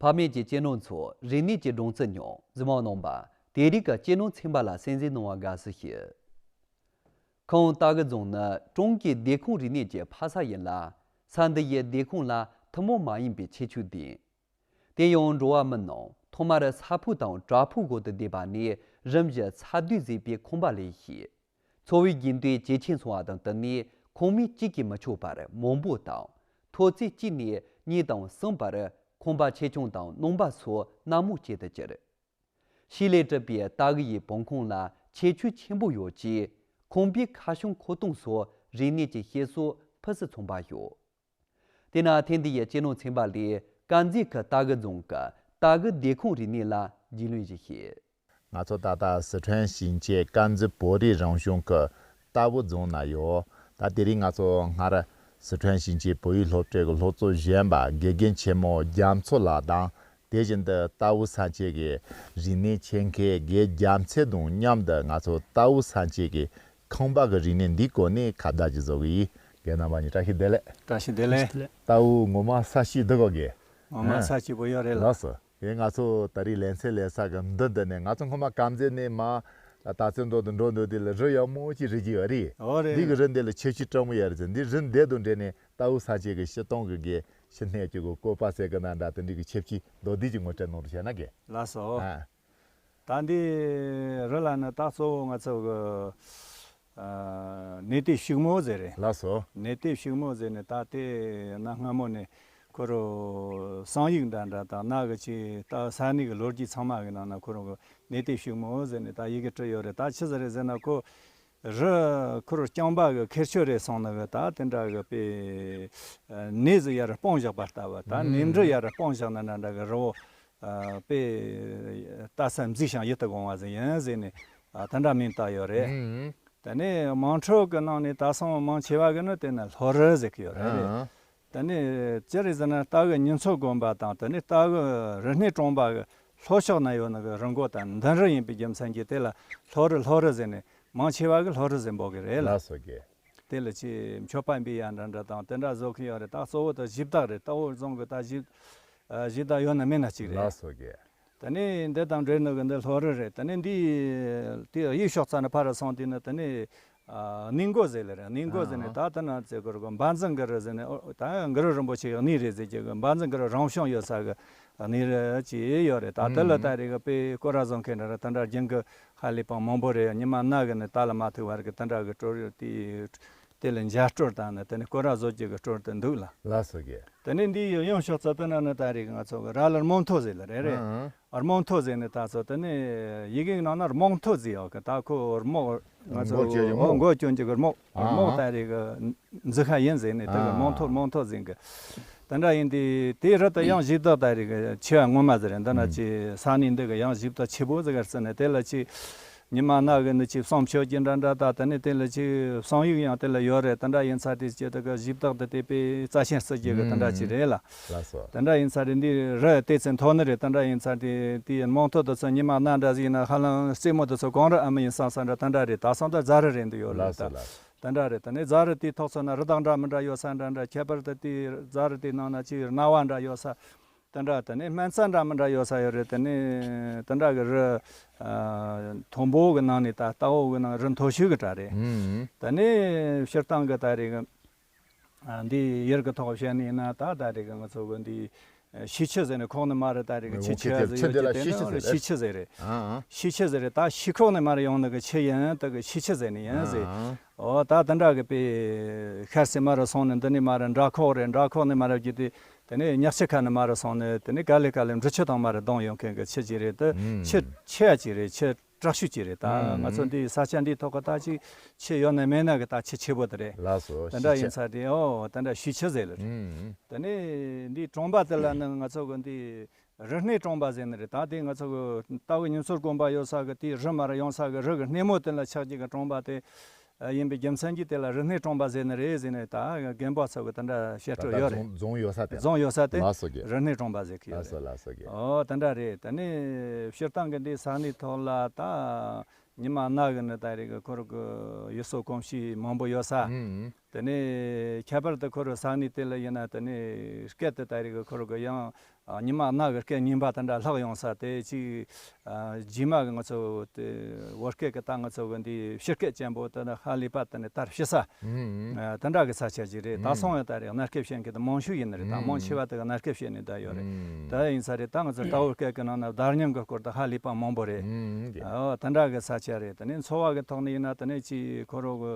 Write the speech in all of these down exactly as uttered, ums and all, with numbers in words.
ཕ་མེས་ཀྱི་གཅེས་ནོར་ཚོ་རིག་གནས་ཀྱི་སྒྲོན་རྩལ་ཉོ་གཟིགས་མོ་གནང་པ། དེ་རིགས་ཀྱི་གཅེས་ནོར་ཚན་པ་ལ་གསན་གཟིགས་གནང་བ་དགའ་བསུ་ཞུ། ཁམས་རྟ་རྒོད་རྫོང་ནི་ཀྲུང་གོའི་སྡེ་ཁག་རིག་གནས་ཀྱི་ཕ་ས་ཡིན་ལ། ས་འདི་ཡི་སྡེ་ཁག་ལ་ཐུན་མོང་མ་ཡིན་པའི་ཁྱད་ཆོས་ལྡན། དེ་ཡང་འགྲོ་བ་མི་རྣམས་ཐོག་མར་ས་ཕུག་དང་བྲག་ཕུག་འགོ་དུ་བསྡད་པ་ནས་རིམ་བཞིན་ས་རྡོས་བཟོས་པའི་ཁང་པ་ལས་ཤེས། འཚོ་བའི་དགོས་འདུན་ཇེ་ཆེར་སོང་བ་དང་བསྟུན་ནས་ཁང་མིག་གཅིག་གིས་མི་ཆོག་པར་མང་པོ་དང་། ཐོག་བརྩེགས་གཅིག་ནས་གཉིས་དང་གསུམ་བར་ཁང་པ་ཆེ་ཆུང་དང་རྣམ་པ་སོགས་སྣ་མང་བཅས་སུ་གྱུར། ཤེལ་ལས་གྲུབ་པའི་རྟ་རྒོད་ཡི་བོང་ཁང་ལ་ཁྱད་ཆོས་ཆེན་པོ་ཡོད་ཅིང་། ཁང་པའི་ཁ་བྱང་ཁོག་སྟོང་སོགས་རིག་གནས་ཀྱི་བཤད་སྲོལ་ཕུན་སུམ་ཚོགས་པ་ཡོད། དེས་ན་ཐེངས་འདིའི་གཅེས་ནོར་ཚན་པ་ལས་དཀར་མཛེས་ཀྱི་རྟ་རྒོད་རྫོང་གི་རྟ་རྒོད་སྡེ་ཁག་རིག་གནས་ལ་རྒྱུས་ལོན་ཞིག་བྱེད། ང་ཚོ་ད་ལྟ་སི་ཁྲོན་ཞིང་ཆེན་དཀར་མཛེས་བོད་རིགས་རང་གཞུང་གི་རྟ་བོ་རྫོང་ན་ཡོད། ད་དེ་རིང་ང་ཚོ་སྔར་སི་ཁྲོན་ཞིང་ཆེན་བོད་ཡིག་སློབ་གྲྭའི་གི་སློབ་གཙོ་གཞོན་པ་དགེ་རྒན་ཆེན་མོ་རྒྱ་མཚོ་ལགས་དང་། དེ་བཞིན་དུ་རྟའུ་ས་ཆའི་གི་རིག་གནས་ཆེད་མཁས་དགེ་རྒྱ་མཚོ་དང་མཉམ་དུ་ང་ཚོ་རྟའུ་ས་ཆའི་གི་ཁང་པ་གི་རིག་གནས་འདིའི་སྐོར་ནས་ཁ་བརྡ་ཅིག་བཟོ་གི་ཡིན། རྒན་རྣམ་པ་གཉིས་བཀྲ་ཤིས་བདེ་ལེགས། བཀྲ་ཤིས་བདེ་ལེགས། རྟའུ་ངོ་མ་ས་གཤིས་འདི་གོ་གི། ངོ་མ་ཨ། ས་གཤིས་པོ་ཡོད་རེད་ལ། ལགས་སོ། ཡིན། ང་ཚོ་ད་རེས་ལེ་ཚན་ལེ་ས་གི་མདུན་འདི་ནས་ང་ཚོ་སྔོན་མ་དཀར་མཛེས་ནས་མ་ད་ཚོད་མདོ་དུ་འགྲོ་འདོད་དེ་ལ་རི་ཡག་མོ་ཅིག་རི་རྒྱུ་ཡོད་རེད། འོ་རེད། འདི་གི་རི་འདི་ལ་ཁྱད་ཆོས་སྤྲང་མོ་ཡོད་རེད་ཟེར། འདི་རི་འདི་དང་འབྲེལ་ནས་རྟའུ་ས་ཆའི་གི་སྤྱིར་བཏང་གི་གི་ཕྱི་སྣོད་ཀྱི་གི་བཀོད་པ་ཟེར་གི་ན་འདྲ། དེ་འདྲའི་གི་ཁྱད་ཆོས་མདོར་བསྡུས་ཀྱི་ངོ་སྤྲོད་གནང་རོགས་བྱས་ན་དགེ། ལགས་སོ། ཨ། ད་འདི་རི་ལ་ནི་ད་གཙོ་བོ་ང་ཚོ་གི་ཨ་ནེ་ཏི་ཕྱུག་མོ་ཟེར་རེད། ལགས་སོ། ནེ་ཏི་ཕྱུག་མོ་ཟེར་ནས་ད་དེ་གནའ་སྔ་མོ་ནས་ཁོ་རང་གསང་ཡིག་འདྲ་འདྲ་དང་ནང་གི་ཅིག་ད་ས་གནས་ཀྱི་ལོ་རྒྱུས་ཚང་མ་གི་ནང་ན་ཁོ་རང་གི་ནེ་ཏི་ཕྱུག་མོ་ཟེར་ནས་ད་ཡི་གེ་བྲིས་ཡོད་རེད། ད་ཆི་ཟིག་རེད་ཟེར་ན་ཁོ་རི་ཁུར་རྐྱང་པ་གི་ཁེར་ཆོད་རེད་སོང་ན་གི་ད་དེ་འདྲ་གི་པའི་ནས་ཟིག་ཡར་སྤུངས་བཞག་པ་ལྟ་བུ། ད་ནས་འབྲུ་ཡར་སྤུངས་བཞག་ན་འདྲ་འདྲ་གི་རི་བོ་པའི་ལྟ་ས་མཛེས་ཤིང་ཡིད་དུ་འོང་བ་ཟིག་ཡིན་ཟེར་ནས་དེ་འདྲ་མིང་བཏགས་ཡོད་རེད། དེ་ནས་དམངས་ཁྲོད་ཀྱི་ནང་ནས་ད་སོང་མང་ཆེ་བ་གི་ནི་དེ་ནི་ལྷོ་རི་ཟེར་གི་ཡོད་རེད། དེ་ནས་ཅི་རེད་ཟེར་ན་རྟ་གི་མྱི་ཚོ་དགོན་པ་དང་དེ་ནས་རྟ་གི་རིག་གནས་གྲོང་པ་གི་ལྷོ་ཕྱོགས་ན་ཡོད་ནི་གི་རི་མགོ་དང་མདུན་རི་ཡིན་པའི་རྒྱུ་མཚན་གྱིས་དེ་ལ་ལྷོ་རི་ལྷོ་རི་ཟེར་ནས་མང་ཆེ་བ་གི་ལྷོ་རི་ཟེར་འབོད་གི་རེད་ལ། ལགས་སོ་རྒན། དེ་ལ་ཅི་མཆོད་པ་འབུལ་ཡ་འདྲ་འདྲ་དང་དེ་འདྲ་བཟོ་གི་ཡོད་རེད། ད་གཙོ་བོ་ད་གཞི་བདག་རེད། རྟ་བོ་རྫོང་གི་ད་གཞི་གཞི་བདག་ཡོད་ན་མེད་ན་གཅིག་རེད། ལགས་སོ་རྒན། དེ་ནས་འདི་དང་འབྲེལ་ནོ་གི་འདི་ལྷོ་རི་རེད། དེ་ནས་འདི་དེ་གཡས་ཕྱོགས་ཙམ་ནས་ཕར་སོང་དུས་ནི་དེ་ནས་ཨ་གནས་མགོ་ཟེར་ལེ་རེད། གནས་མགོ་ཟེར་ནས་ད་ལྟ་ན་ཚེ་གུ་རུ་གི་འབའ་འཛིན་གུ་རུ་ཟེར་ནས་ཨོ་ད་གུ་རུ་རིན་པོ་ཆེའི་གནས་རེད་ཟེར་གྱི་གི་འབའ་འཛིན་གུ་རུ་རང་བྱོན་ཡོད་ས་གི་གནས་རི་ཅིག་ཡོད་རེད། ད་དེ་ལ་ད་རེས་གི་དཔེ་སྐོར་ར་བཟོ་མཁན་འདྲ་ར་དེ་འདྲ་རྒྱུན་གི་ཧ་ལས་པ་མང་པོ་རེད། ཉི་མ་ན་གི་ནི་ད་ལ་མ་ཐུག་བར་གི་དེ་འདྲ་གི་སྤྲོ་རེད། དེ་དེ་ལ་འཇའ་སྤྲོར་དང་ནི་དེ་ནི་སྐོར་ར་བཟོ་རྒྱུ་གི་སྤྲོར་དུ་འདུག་ལ། ལགས་སོ་རྒན། དེ་ནས་འདི་ཡི་གཡོན་ཕྱོགས་ཙམ་དེ་ན་ནི་ད་རེས་ང་ཚོ་གི་ར་ལ་རྨོག་མཐོ་ཟེར་ལ་རེད་རེད། ཨང་། རྨོག་མཐོ་ཟེར་ནི་ད་ཚོ་དེ་ནས་ཡི་གེ་ནང་ན་རྨོག་མཐོ་ཟེར་ཡོད་གི། ད་ཁོ་རྨོག་ང་ཚོ་མགོ་སྐྱོན་གྱི་རྨོག་མགོ་སྐྱོན་གྱི་རྨོག་རྨོག་ཨང་། ད་རེས་གི་འཛི་ཁ་ཡིན་ཟེར་ནས་དེ་གི་ཨང་། རྨོག་མཐོ་རྨོག་མཐོ་ཟེར་གི། དེ་འདྲ་ཡིན་དུས་དེའི་རི་དུ་ཡང་གཞི་བདག་ད་རེས་གི་ཆེ་བ་ངོ་མ་ཟེར་རེད། འདི་ན་ཨང་། ཅི་ས་གནས་འདི་གི་ཡང་གཞི་བདག་ཆེ་པོ་ཟེར་གི་རྩི་ནས་དེ་ལ་ཅི། ཉི་མ་ན་གི་ནི་ཅིག་བསང་མཆོད་ཀྱི་འདྲ་འདྲ་ད་དེ་ནི་དེ་ལ་ཅིག་བསང་ཡིག་ཡང་དེ་ལ་ཡོད་རེད། དེ་འདྲ་ཡིན་ཚ་དེ་ཅི་དེ་གི་གཞི་བདག་དེ་དེ་པའི་རྩ་ཆེན་བརྩི་རྒྱུ་གི་དེ་འདྲ་ཅིག་རེད་ལ། ལགས་སོ། དེ་འདྲ་ཡིན་ཚ་དེ་འདི་རི་ཏེ་ཚེ་མཐོ་ནི་རེད། དེ་འདྲ་ཡིན་ཚ་དེ་དེ་ཡིན་རྨོག་མཐོ་དེ་ཚོ་ཉི་མ་ན་འདྲ་ཟིག་ཡིན་ན་ཧ་ལམ་རྩེ་མོ་དེ་ཚོ་གངས་རི་ཨ་མ་ཡིན་བསམ་བསམ་འདྲ་དེ་འདྲ་རེད། ད་སང་ད་རྫ་རི་རེད་འདི་ཡོད་རེད། ལགས་སོ་ད་ལགས་སོ། དེ་འདྲ་རེད། དེ་ནས་རྫ་རི་དེའི་ཐོག་ཚོ་ན་རི་དྭགས་འདྲ་མི་འདྲ་ཡོད་ས་འདྲ་འདྲ། ཁྱད་པར་དུ་དེ་རྫ་རི་དེའི་ནང་ན་ཅིག་རྣ་བ་འདྲ་ཡོད་ས། དེ་འདྲ་དེ་ནས་སྨན་རྩྭ་འདྲ་མི་འདྲ་ཡོད་ས་ཡོད་རེད། དེ་ནས་དེ་འདྲ་གི་རི་ཨ་མཐོན་པོ་གི་ནང་ནས་ད་རྟ་བོ་གི་ནང་རི་མཐོ་ཤོས་གི་གྲས་རེད། ཨུམ། དེ་ནས་སྤྱིར་བཏང་གི་ད་རེས་གི་ཨ་འདི་ཡུལ་གི་ཐོག་བཤད་ནས་ཡིན་ན་ད་ད་རེས་གི་ང་ཚོ་གི་འདི་ཤིས་ཆུ་ཟེར་ནས་ཁོག་ནས་མར་ད་རེས་གི་ཆུ་ཆེ་བ་ཟིག་ཡོད་ཀྱི་དེ་ནི་ཤིས་ཆུ་ཟེར་རེད། ཤིས་ཆུ་ཟེར་རེད། ཨ་ཨ། ཤིས་ཆུ་ཟེར་རེད། ད་ཤིས་ཁོག་ནས་མར་ཡོང་ནི་གི་ཆུ་ཡིན་དེ་གི་ཤིས་ཆུ་ཟེར་ནི་ཡིན་ཟེར། ཨ་ཨ། ཨོ་ད་དེ་འདྲ་གི་དཔེ་ཤར་སེ་མར་སོང་ནས་འདི་ནས་མར་འདྲ་ཁོག་རེད། འདྲ་ཁོག་ནས་མར་བརྒྱུད་དེ་དེ་ནས་ཉག་ཆུ་ཁ་ནས་མར་སོང་ནས་དེ་ནས་ག་ལེ་ག་ལེ་འབྲི་ཆུ་དང་མར་བརྡུངས་ཡོང་མཁན་གྱི་ཆུ་ཅིག་རེད། དེ་ཨུམ། ཆུ་ཆེ་ཡ་ཅིག་རེད། ཆུ་དྲག་ཤོས་ཅིག་རེད། ད་ཨུམ། ང་ཚོ་འདི་ས་ཆ་འདིའི་ཐོག་གི་ད་ཅིག་ཆུ་ཡོད་ན་མེད་ན་གི་ད་ཆུ་ཆེ་པོ་དེ་རེད། ལགས་སོ། དེ་འདྲ་ཤིས་ཡིན་ཆུ། ས་དེ་ཨོ་དེ་འདྲ་ཤིས་ཆུ་ཟེར་ལ་རེད། ཨུམ། དེ་ནས་འདི་གྲོང་པ་དེ་ལ་ནི་ང་ཚོ་གི་འདི་རི་སྣེ་གྲོང་པ་ཟེར་ནི་རེད། ད་དེ་ང་ཚོ་གི་རྟ་བོ་ཉིན་ཚོར་དགོན་པ་ཡོད་ས་གི་དེའི་རི་མར་ཡོང་ས་གི་རི་གི་སྣེ་མོ་དེ་ལ་ཆགས་ཀྱི་གི་གྲོང་པ་དེ་ཡིན་པའི་རྒྱུ་མཚན་གྱིས་དེ་ལ་རི་སྣེ་གྲོང་པ་ཟེར་ནི་རེད་ཟེར་ནས་ད་རྒན་པ་ཚོ་གི་དེ་འདྲ་བཤད་སྲོལ་ད་ཡོད་རེད། རྫོང་རྫོང་ཡོད་ས་དེ། རྫོང་ཡོད་ས་དེ་ལགས་སོ་རྒན། རི་སྣེ་གྲོང་པ་ཟེར་གི་ཡོད་ལགས་སོ་རེད། ལགས་སོ་རྒན། ཨོ་དེ་འདྲ་རེད། དེ་ནས་སྤྱིར་བཏང་གི་འདི་ས་གནས་ཐོག་ལ་ད་ཉི་མ་ན་གི་ནི་ད་རེས་གི་ཁོ་ར་གི་ཡུལ་སྲོལ་གོམས་གཤིས་མང་པོ་ཡོད་ས། ཨུམ། དེ་ནས་ཁྱད་པར་དུ་ཁོ་ར་ས་གནས་དེ་ལ་ཡིན་ན་དེ་ནས་སྐད་དེ་ད་རེས་གི་ཁོ་ར་གི་ཡང་ ཨ། ཉི་མ་ལྔ་གི་སྐད་རྙིང་པ་དེ་འདྲ་ལྷག་ཡོང་ས་དེ་ཅིག་ཨ། རྗེས་མ་གི་ང་ཚོ་དེ་བོད་སྐད་ཀྱི་ད་ང་ཚོ་གི་འདི་ཕྱི་སྐད་ཅན་པོ་དེ་འདྲ་ཧ་ལས་པ་དེ་ནས་དར་ཕྱི་ས། ཨ། དེ་འདྲ་གི་ས་ཆ་ཅིག་རེད། ད་སོང་ཡང་ད་རེད། གནའ་སྐད་བཤད་མཁན་དེ་མང་ཤོས་ཡིན་ནི་རེད། ད་མང་ཆེ་བ་དེ་གི་གནའ་སྐད་བཤད་ནས་བསྡད་ཡོད་རེད། ད་ཡིན་ས་རེད། ད་ང་ཚོ་རྟའུ་སྐད་ཀྱི་ནང་ན་བརྡ་རྙིང་གི་སྐོར་དེ་ཧ་ལས་པ་མང་པོ་རེད། ཨ། དེ་འདྲ་གི་ས་ཆ་རེད། དེ་ནས་འཚོ་བ་གི་ཐོག་ནས་ཡིན་ན་དེ་ནས་ཅིག་ཁོ་རང་གི་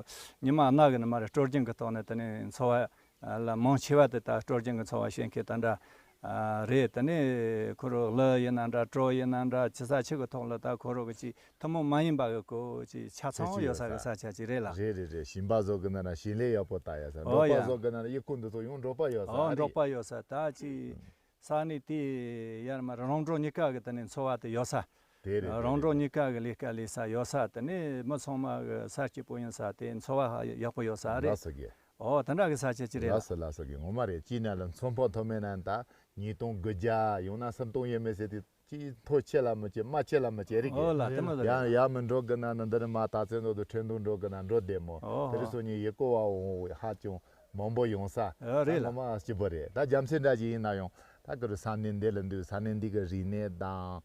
ཉི་མ་ལྔ་གི་ནི་མ་རེད། སྲོལ་རྒྱུན་གི་ཐོག་ནས་དེ་ནས་འཚོ་བ་ལ་མང་ཆེ་བ་དེ་ད་སྲོལ་རྒྱུན་གྱི་འཚོ་བ་བྱེད་མཁན་དེ་འདྲ། ཨ། རེད། དེ་ནས་ཁོ་རང་ལི་ཡིན་ན་འདྲ། གྲོ་ཡིན་ན་འདྲ། ཅི་ས་ཅི་གི་ཐོག་ལ་ད་ཁོ་རང་གི་ཅིག་ཐུན་མོང་མ་ཡིན་པ་གི་གོ་ཅིག་ཆ་ཚང་ཡོད་ས་གི་ས་ཆ་ཅིག་རེད་ལ། རེད་རེད་རེད། ཞིང་པ་ཚོ་གི་ནང་ན་ཞིང་ལས་ཡག་པོ་ལྟ་ཡ་ས། ཨོ་འབྲོག་པ་ཡ། ཚོ་གི་ནང་ན་ཡི་གུ་འདི་ཚོ་ཡང་འབྲོག་པ་ཡོད་ས། ཨོ། རེད། འབྲོག་པ་ཡོད་ས། ད་ཅིག་ས་གནས་དེ་ཡར་མར་རང་འབྲོག་གཉིས་ཀ་གི་དེ་ནས་འཚོ་བ་དེ་ཡོད་ས། དེ་རེད། དེ་རེད། རང་འབྲོག་གཉིས་ཀ་གི་ལས་ཀ་ལས་ས་ཡོད་ས། དེ་ནས་མི་ཚང་མ་གི་ས་སྐྱིད་པོ་ཡིན་ས། དེ་འཚོ་བ་ཡག་པོ་ཡོད་ས་རེད། ལགས་སོ་རྒན། ཨོ། དེ་འདྲ་གི་ས་ཆ་ཅིག་རེད་ལ། ལགས་སོ་ལགས་སོ་རྒན། ངོ་མ་རེད། ཅི་ན་ལ་མཚོ་འཕགས་མཐོ་དམན་ན་ད་ཉིས་སྟོང་དགུ་བརྒྱ་ཡང་ན་སུམ་སྟོང་ཡས་མས་ཟེར་དུས་ཅིག་མཐོ་ཆེ་ལ་མི་ཆེ། དམའ་ཆེ་ལ་མི་ཆེ་རེད། ཨོ་ལ། དེ་མོ་ཟེར་ཡང་ཡར་མར་འགྲོ་གི་ན་ནི་འདི་ནས་མར་སྟག་རྩེ་མདོ་དང་ཁྲེང་ཏུའུ་འགྲོ་གི་ན་འགྲོ་བདེ་མོ། ཨོ། དེ་རིང་སང་ཉིན་ཡི་གུ་བ་འོང་ཧ་ཅང་མང་པོ་ཡོང་ས། ཨོ། རེད་ལ། ད་ངོ་མ་སྐྱིད་པོ་རེད། ད་རྒྱ་མཚོའི་འདྲ་ཞིག་ཡིན་ན་ཡང་ད་ཁོ་རང་ས་གནས་འདི་ལ་འདུག་ས་གནས་འདི་གི་རིག་གནས་དང་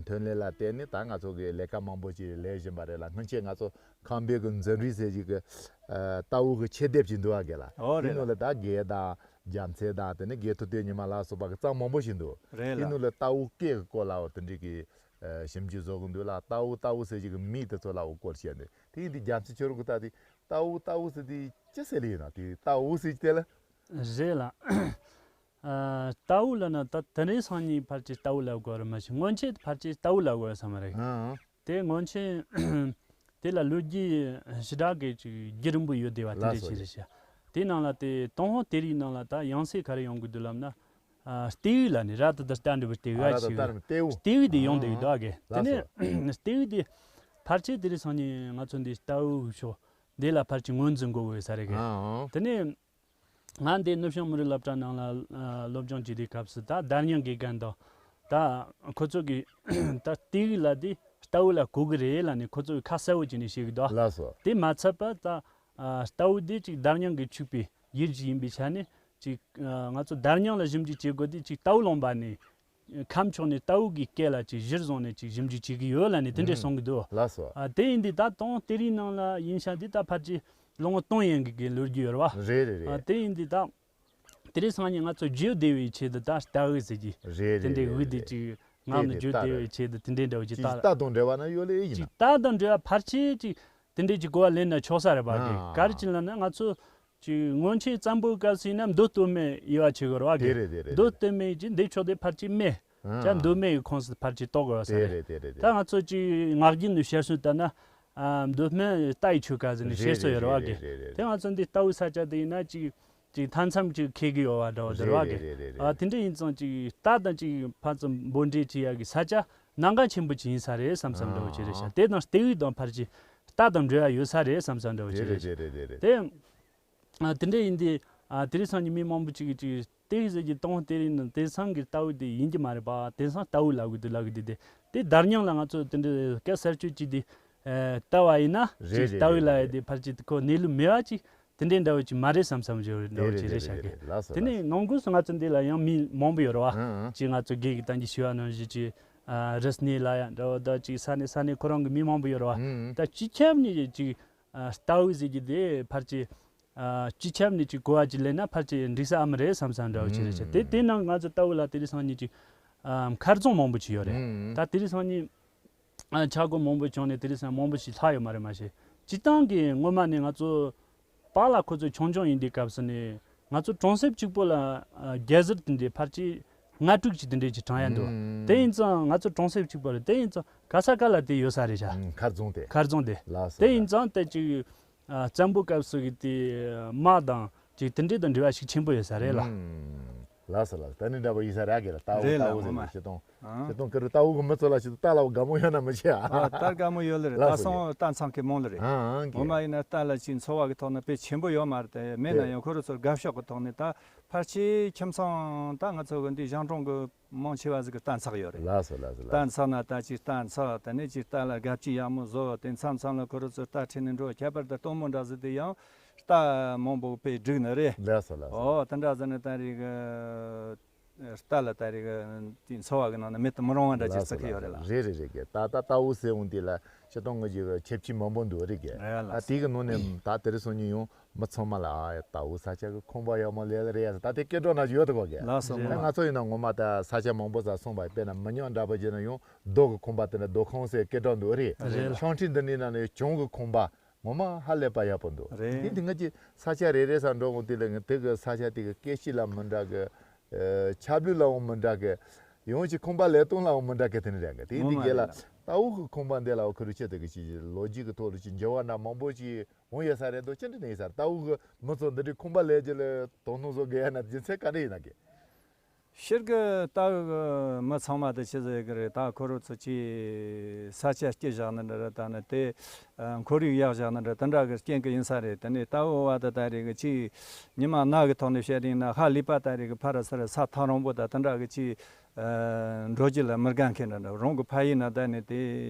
ཐོན་ལས་ལ་བརྟེན་ནས་ད་ང་ཚོ་གི་ལས་ཀ་མང་པོ་ཅིག་ལས་བཞིན་པ་རེད་ལ། སྔོན་ཆད་ང་ཚོ་ཁམས་པའི་གི་འཛིན་རིས་ཟེར་ཞིག་གི་ཨ། རྟའུ་གི་ཆེད་དེབ་ཅིག་འདུག་ཨ། རྒན་ལགས། ཨོ། དེ་རེད་ནང་ལ། ལ་ད་རྒན་དང་རྒྱ་མཚོ་དང་དེ་ནས་རྒན་ཐུབ་བསྟན་ཉི་མ་ལ་སོགས་པ་གི་རྩོམ་མང་པོ་ཞིག་འདུག་རེད་ལ། དེ་ནང་ལ་རྟའུ་སྐད་གི་སྐོར་ལའོ་དེ་འདྲའི་གི་ཨ། ཞིབ་འཇུག་བཟོ་གི་འདུག་ལ། རྟའུ་རྟའུ་ཟེར་ཞིག་གི་མིང་དེ་ཚོ་ལའོ་སྐོར་བཤད་འདུག་དེ་ཡིན་དུས་རྒྱ་མཚོ་ཁྱོད་རང་གི་ལྟ་དུས་རྟའུ་རྟའུ་ཟེར་དུས་ཅི་ཟེར་ལེ་ཡིན་ན། དེ་རྟའུ་ཟེར་གྱི་དེ་ལ། རེད་ལ། ཨ། རྟའུ་ལབ་ན་ད་དེ་རིང་སང་ཉིན་ཕལ་ཆེར་རྟའུ་ལབ་དགོས་རེད་མ་གཞི། སྔོན་ཆད་ཕལ་ཆེར་རྟའུ་ལབ་དགོས་ས་མ་རེད། ཨང་། དེ་སྔོན་ཆད་དེ་ལ་ལོ་རྒྱུས་ཞེ་དྲག་གི་ཅིག་རྒྱུན་རིང་པོ་ཡོད་བསྡད་པ་དེ་འདྲ་ཞིག་རེད་ཤག་དེ་ནང་ལ་དེ་ཏུན་ཧོང་གཏེར་ཡིག་ནང་ལ་ད་ཡང་སྲིད་ག་རེ་ཡོང་གི་འདུག་ལབ་ན། ཨ། རྟའུ་ལབ་ནས། ར་ཏ་བཏགས་རྟ་འགྲེང་བུ་རྟའུ། ཨ། ཨ་ཞིག་ར་ཏ་བཏགས་རྟའུ། རྟའུ་དེ་ཡོང་བསྡད་ཀྱི་འདུག་ག་དེ་ནས་རྟའུ་དེ་ཕལ་ཆེར་དེ་རིང་སང་ཉིན་ང་ཚོ་འདི་རྟའུ་ཕྱོགས་འདི་ལ་ཕལ་ཆེར་ངོས་འཛིན་དགོས་ཀྱི་ཡོད་ས་རེད་གི། ཨང་། དེ་ནས་ང་འདི་ནུབ་བྱང་མི་རིགས་སློབ་གྲྭ་ནང་ལ་ཨ། སློབ་སྦྱོང་བྱེད་དུས་སྐབས་སུ་ད་བརྡ་རྙིང་དགེ་རྒན་དང་། ད་ཁོ་ཚོ་གིས་ད་རྟའུ་ལབ་དུས་རྟའུ་ལ་གོ་གི་རེད་ལབ་ནས་ཁོ་ཚོ་གིས་ཁ་གསལ་པོ་བྱས་ནས་བཤད་གི་འདུག་ལགས་སོ། དེ་མ་ཚད་པ་ད་ཨ། རྟའུ་དེ་ཅིག་བརྡ་རྙིང་གི་ཕྱུག་པའི་ཡུལ་ཅིག་ཡིན་པའི་ཆ་ནས་ཅིག་ཨ། ང་ཚོ་བརྡ་རྙིང་ལ་ཞིབ་འཇུག་བྱེད་དགོས་དུས་ཅིག་རྟའུ་ལུང་པ་ནས། ཁམས་ཕྱོགས་ནས་རྟའུ་གི་སྐད་ལ་ཅིག་གཞིར་བཟུང་ནས་ཅིག་ཞིབ་འཇུག་བྱེད་ཀྱི་ཡོད་ལབ་ནས་དེ་འདྲས་གསུང་གི་འདུག་ལགས་སོ། ཨ། དེ་ཡིན་དུས་ད་ཏུན་ཧོང་གཏེར་ཡིག་ནང་ལ་ཡིན་ཤག་དེ་ད་ཕལ་ཆེར་ལོ་ངོ་སྟོང་ཡན་གྱི་གི་ལོ་རྒྱུས་ཡོད་རེད་བ། རེད་རེད་རེད། ཨ། དེ་ཡིན་དུས་ད་དེ་རིང་སང་ཉིན་ང་ཚོ་བརྗོད་བདེ་བའི་ཆེད་དུ་ད་རྟའུ་ཟེར་གྱི་རེད་དེ་འདྲའི་རེད་འུ་དེ་རེད། ཅིག་ངག་ནས་རེད་རེད། བརྗོད་བདེ་བའི་ཆེད་དུ་དེ་འདྲའི་འདྲ་བོ་ཅིག་ཅིག་ད་རྟ་དང་འབྲེལ་བ་ན་ཡོད་ལེ་ཡིན་ཅིག་ན། རྟ་དང་འབྲེལ་བ་ཕལ་ཆེར་ཅིག་དེ་འདྲའི་ཅིག་གོ་བ་ལེན་ན་ཆོག་ས་རེད་པ། ཨ། གི་ག་རེ་ཅིག་ལབ་ན་ང་ཚོ་ཅིག་སྔོན་ཆད་བཙན་པོའི་སྐབས་སུ་ཡིན་ན་མདོ་སྟོད་སྨད་དབྱེ་བ་ཕྱེ་དགོས་རེད་བ། གི་དེ་རེད་དེ་རེད། མདོ་སྟོད་སྨད་ཅིག་འདི་ཕྱོགས་དེ་ཕལ་ཆེར་སྨད། ཨ། ཅག་མདོ་སྨད་ཀྱི་ཁོངས་སུ་ཕལ་ཆེར་གཏོགས་དགོས་ས་དེ་རེད། རེད་དེ་རེད་དེ་ད་རེད། ང་ཚོ་ཅིག་ངག་རྒྱུན་ནས་བཤད་སྲོལ་ལྟར་ན། ཨ། མདོ་སྨད་རྟ་ཡི་ཆོལ་ཁ་ཟེར་ནས་བཤད་སྲོལ་ཡོད་རེད་བ། གི་རེད་རེད་རེད། དེ་ང་ཚོ་འདི་རྟའུ་ས་ཆ་དེ་ཡིན་ན་ཅིག་ཅིག་མཐའ་མཚམས་ཅིག་འཁེལ་གི་ཡོད་བ་འདྲ་བོ་དེ་རེད་བ། གི་རེད་རེད་རེད། ཨ། དེ་འདྲ་ཡིན་ཙང་ཅིག་རྟ་དང་ཅིག་ཕར་ཚུར་འབོར་འདྲེས་བྱེད་ཡག་གི་ས་ཆ་ནང་འགལ་ཆེན་པོ་ཅིག་ཡིན་ས་རེད་བསམ་བསམ་འདྲ་བོ་ཅིག་རེད་ཤག་དེ་དང་རྟའུ་དང་ཕལ་ཆེར་རྟ་དང་འབྲེལ་བ་ཡོད་ས་རེད་བསམ་བསམ་འདྲ་བོ་ཅིག་རེད་ཤག་དེ་རེད་དེ་རེད་དེ་རེད། དེ། ཨ། དེ་འདྲ་ཡིན་དུས། ཨ། དེ་རིང་སང་ཉིན་མི་མང་པོ་ཅིག་གིས་ཅིག་རྟའུ་ཟེར་གྱི་ཏུན་ཧོང་གཏེར་ཡིག་ནང་དེང་སང་གི་རྟའུ་དེ་ཡིན་གྱི་མ་རེད་པ། དེང་སང་རྟའུ་ལབ་གི་འདུག་ལབ་གི་འདུག་དེ་དེ་བརྡ་རྙིང་ལ་ང་ཚོ་དེ་འདྲའི་སྐད་གསར་བཅོས་ཅིག་དེ། ཨ། བལྟ་བ་ཡིན་ན་རེད་ཅིག་རེད་རྟའུ་རེད་ལབ་ཡ་རེད། དེ་ཕལ་ཆེར་ཁོ་གནས་ལུགས་མེད་པ་ཅིག་དེ་འདྲའི་འདྲ་བོ་ཅིག་མ་རེད་བསམ་བསམ་བྱས་འདྲ་བོ་ཅིག་རེད་ཤག་གི་དེ་ནས་ནང་སྒོས་སུ་ང་ཚོ་འདི་ལ་ཡང་མི་མང་པོ་ཡོད་རེད་བ། ཅིག་ང་ཚོ་རྒན་གྱིས་ད་གིན་ཞུས་པ་ནང་བཞིན་ཅིག་ཨ། རི་སྣེ་ལ་ཡ་འདྲ་བོ་ད་ཅིག་ས་གནས་ས་གནས་ཁོ་རང་གི་མི་མང་པོ་ཡོད་རེད་བ། ད་སྤྱི་ཁྱབ་ནས་ཅིག་ཨ། རྟའུ་ཟེར་གྱི་དེ་ཕལ་ཆེར། ཨ། སྤྱི་ཁྱབ་ནས་ཅིག་གོ་བ་ཅིག་ལེན་ན་ཕལ་ཆེར་འགྲིག་ས་ཨ་མ་རེད་བསམ་བསམ་འདྲ་བོ་ཅིག་རེད་ཤག་དེ་དེ་ནང་ང་ཚོ་རྟའུ་ལ་དེ་རིང་སང་ཉིན་ཅིག་ཨ། མཁར་རྫོང་མང་པོ་ཅིག་ཡོད་རེད། ད་དེ་རིང་སང་ཉིན། ཨ། ཆག་སྒོ་མང་པོ་བྱུང་ནས་དེ་རིང་སང་མང་པོ་ཞིག་ལྷག་ཡོད་མ་རེད་མ་གཞི། སྤྱིར་བཏང་གི་སྔོན་མ་ནས་ང་ཚོ་བར་ལ་ཁོ་ཚོ་ཆུང་ཆུང་ཡིན་དུས་སྐབས་སུ་ནས་ང་ཚོ་གྲོང་གསེབ་གཅིག་པོ་ལ། ཨ། སྒྱ་ཟུར་དེ་འདྲའི་ཕལ་ཆེར་ལྔ་དྲུག་ཅིག་དེ་འདྲའི་ཅིག་གྲངས་ཡ་འདུག་དེ་ཡིན་ཙང་ང་ཚོ་གྲོང་གསེབ་གཅིག་པོ་རེད། དེ་ཡིན་ཙང་ག་ས་ག་ལ་དེ་ཡོད་ས་རེད་ཤག་མཁར་རྫོང་དེ། མཁར་རྫོང་དེ། ལགས་སོ། དེ་ཡིན་ཙང་དེ་ཅིག་ཨ། བཙན་པོའི་སྐབས་སུ་གི་དེ་དམག་དང་ཅིག་དེ་འདྲའི་དང་འབྲེལ་བ་ཤུགས་ཆེན་པོ་ཡོད་ས་རེད་ལ། ལགས་སོ་ལགས་སོ། ད་ནི་འདྲ་པོ་ཡིན་ས་རེད་གི་ལ། རྟའུ་རེད་ལ། རྟའུ་ངོ་མ་ཟེར་ནས་བྱེད་སྟངས། ཨང་། བྱེད་སྟངས་ཀྱི་རུ་རྟའུ་གི་མི་ཚོ་ལ་བྱེད་སྟངས་རྟ་ལ་དགའ་མོ་ཡོད་ན་མི་ཤེས་ཨ། ཨ། རྟ་དགའ་མོ་ཡོད་ལ་རེད། ལགས་ད་སོ་སོང་རྒན། རྟ་འཚང་མཁན་མང་ལ་རེད། ཨང་ཨང་། ངོ་མ་ཡིན་ན་རྟ་ལ་ཅིག་འཚོ་བ་གི་ཐོག་ནས་དཔེ་ཆེན་པོ་ཡོད་མ་རེད་དེ། མེད་ན་ཡང་ཁོ་རང་ཚོ་དགའ་ཕྱོགས་གི་ཐོག་ནས་ད་ཕལ་ཆེར་ཁྱིམ་ཚང་ད་ང་ཚོ་གི་འདི་གཞུང་གྲོང་གི་མང་ཆེ་བ་ཟིག་གི་རྟ་འཚག་ཡོད་རེད། ལགས་སོ་ལགས་སོ་ལགས། རྟ་འཚག་ན་ད་ཅིག་རྟ་འཚག་དེ་ནས་ཅིག་རྟ་ལ་སྒ་ཕྱི་ཡག་མོ་བཟོ། དེ་མཚམས་མཚམས་ལ་ཁོ་རང་ཚོ་རྟ་ཁྲིད་ནས་འགྲོ། ཁྱད་པར་དུ་སྟོན་མོ་འདྲ་ཟིག་དེ་ཡང་རྟ་མང་པོ་དཔེ་སྒྲིག་ནི་རེད། ལགས་སོ་ལགས་སོ། ཨོ་དེ་འདྲ་ཟིག་ནི་ད་རེས་གི་ རྟ་ལ་ད་རེས་ཀྱི་དེའི་འཚོ་བ་གི་ནང་ན་མེད་དུ་མི་རུང་བ་འདྲ་ཅིག་ལགས་སོ་ཆགས་ཀྱི་ཡོད་རེད་ལགས། ལགས་སོ། རེད་རེད་རེད་གི། ད་ད་རྟ་འུ་ཟེར་འོང་དེ་ལ་སྤྱིར་བཏང་ངོས་ཀྱི་ཁྱད་ཆོས་མང་པོ་འདུག་རེད་གི། རེད་ལགས། ད་དེ་གི་ནང་ནས་ད་དེ་རིང་སང་ཉིན་ཡང་མི་ཚང་མ་ལ་ཨ་ད་འུ་ས་ཆ་གི་ཁང་པ་ཡག་མོ་ལས་ལ་རེད་ཡ་ཟེར། ད་དེ་སྐད་གྲགས་ནང་ཡོད་དོ་གོ་གི། ལགས་སོ། ད་ངོ་མ་ང་ཚོ་ཡིན་ན་ངོ་མ་ད་ས་ཆ་མང་པོ་ས་སོང་བ་དཔེར་ན་མི་ཉག་འདྲ་པོ་བྱས་ན་ཡང་རྡོ་གི་ཁང་པ་དེ་འདྲ་རྡོ་ཁང་ཟེར་སྐད་གྲགས་འདུག་རེད། རེད་ལགས། ཤང་ཁྲིན་འདི་ནས་ན་ནས་གྱང་གི་ཁང་པ། ངོ་མ་ཧ་ལས་པ་ཡག་པོ་འདུག་རེད། དེ་འདི་ང་ཅི་ས་ཆ་རེ་རེ་ས་འགྲོ་འོང་དེ་ལ་ང་དེ་གི་ས་ཆ་དེ་གི་སྐད་ཤེད་ལ་མི་འདྲ་གི། ཨ། ཆ་བུ་ལའང་མི་འདྲ་གི། ཡང་ཅི་ཁང་པ་ལས་སྟངས་ལའང་མི་འདྲ་གི། དེ་ནི་རེད་གི། དེ་ངོ་འདི་མ་རྒྱལ་རེད་ལ་ལགས། ད་འུ་གི་ཁང་པ་འདི་ལའང་ཁུ་རུ་ཆེ་དེ་གི་ཅི་ལོ་རྒྱུས་གི་ཐོག་ལ་ཅི་འགྱུར་བ་འདྲ་མང་པོ་ཅི་འོང་ཡོད་ས་རེད་འདུག་ཅི་འདྲ་ནས་ཡིན་ས་རེད། ད་འུ་གི་མི་ཚོ་འདི་འདྲའི་ཁང་པ་ལས་རྒྱུ་ལ་དོ་སྣང་བཟོ་དགོས་ཡ་ན་རྒྱུ་མཚན་ག་འདྲ་ཡིན་ན་གི། ཤེར་གི་ལྟ་བུ་གི་མི་ཚང་མ་དེ་ཆི་ཟེར་གི་རེད། ད་ཁོ་རང་ཚོ་ཅི་ས་ཆ་སྐྱིད་བཞག་ནི་འདྲ་རེད། ད་ནི་དེ་ཨ་ཁོར་ཡུག་ཡག་བཞག་ནི་འདྲ་དེ་འདྲ་གི་རྐྱེན་གི་ཡིན་ས་རེད། དེ་ནས་ལྟ་བུ་བ་དེ་ད་རེད་གི། ཅི་ཉི་མ་ནག་གི་ཐོག་ནས་བཤད་ཡིན་ན་ཧ་ལས་པ་ད་རེད་གི། ཕ་ར་ས་ར་ས་ཐག་རིང་པོ་ད་དེ་འདྲ་གི་ཅི་ཨ་འགྲོ་རྒྱུ་ལ་མི་དགའ་མཁན་འདྲ་འདྲ། རང་གི་ཕ་ཡུལ་ན་བསྡད་ནས་དེ་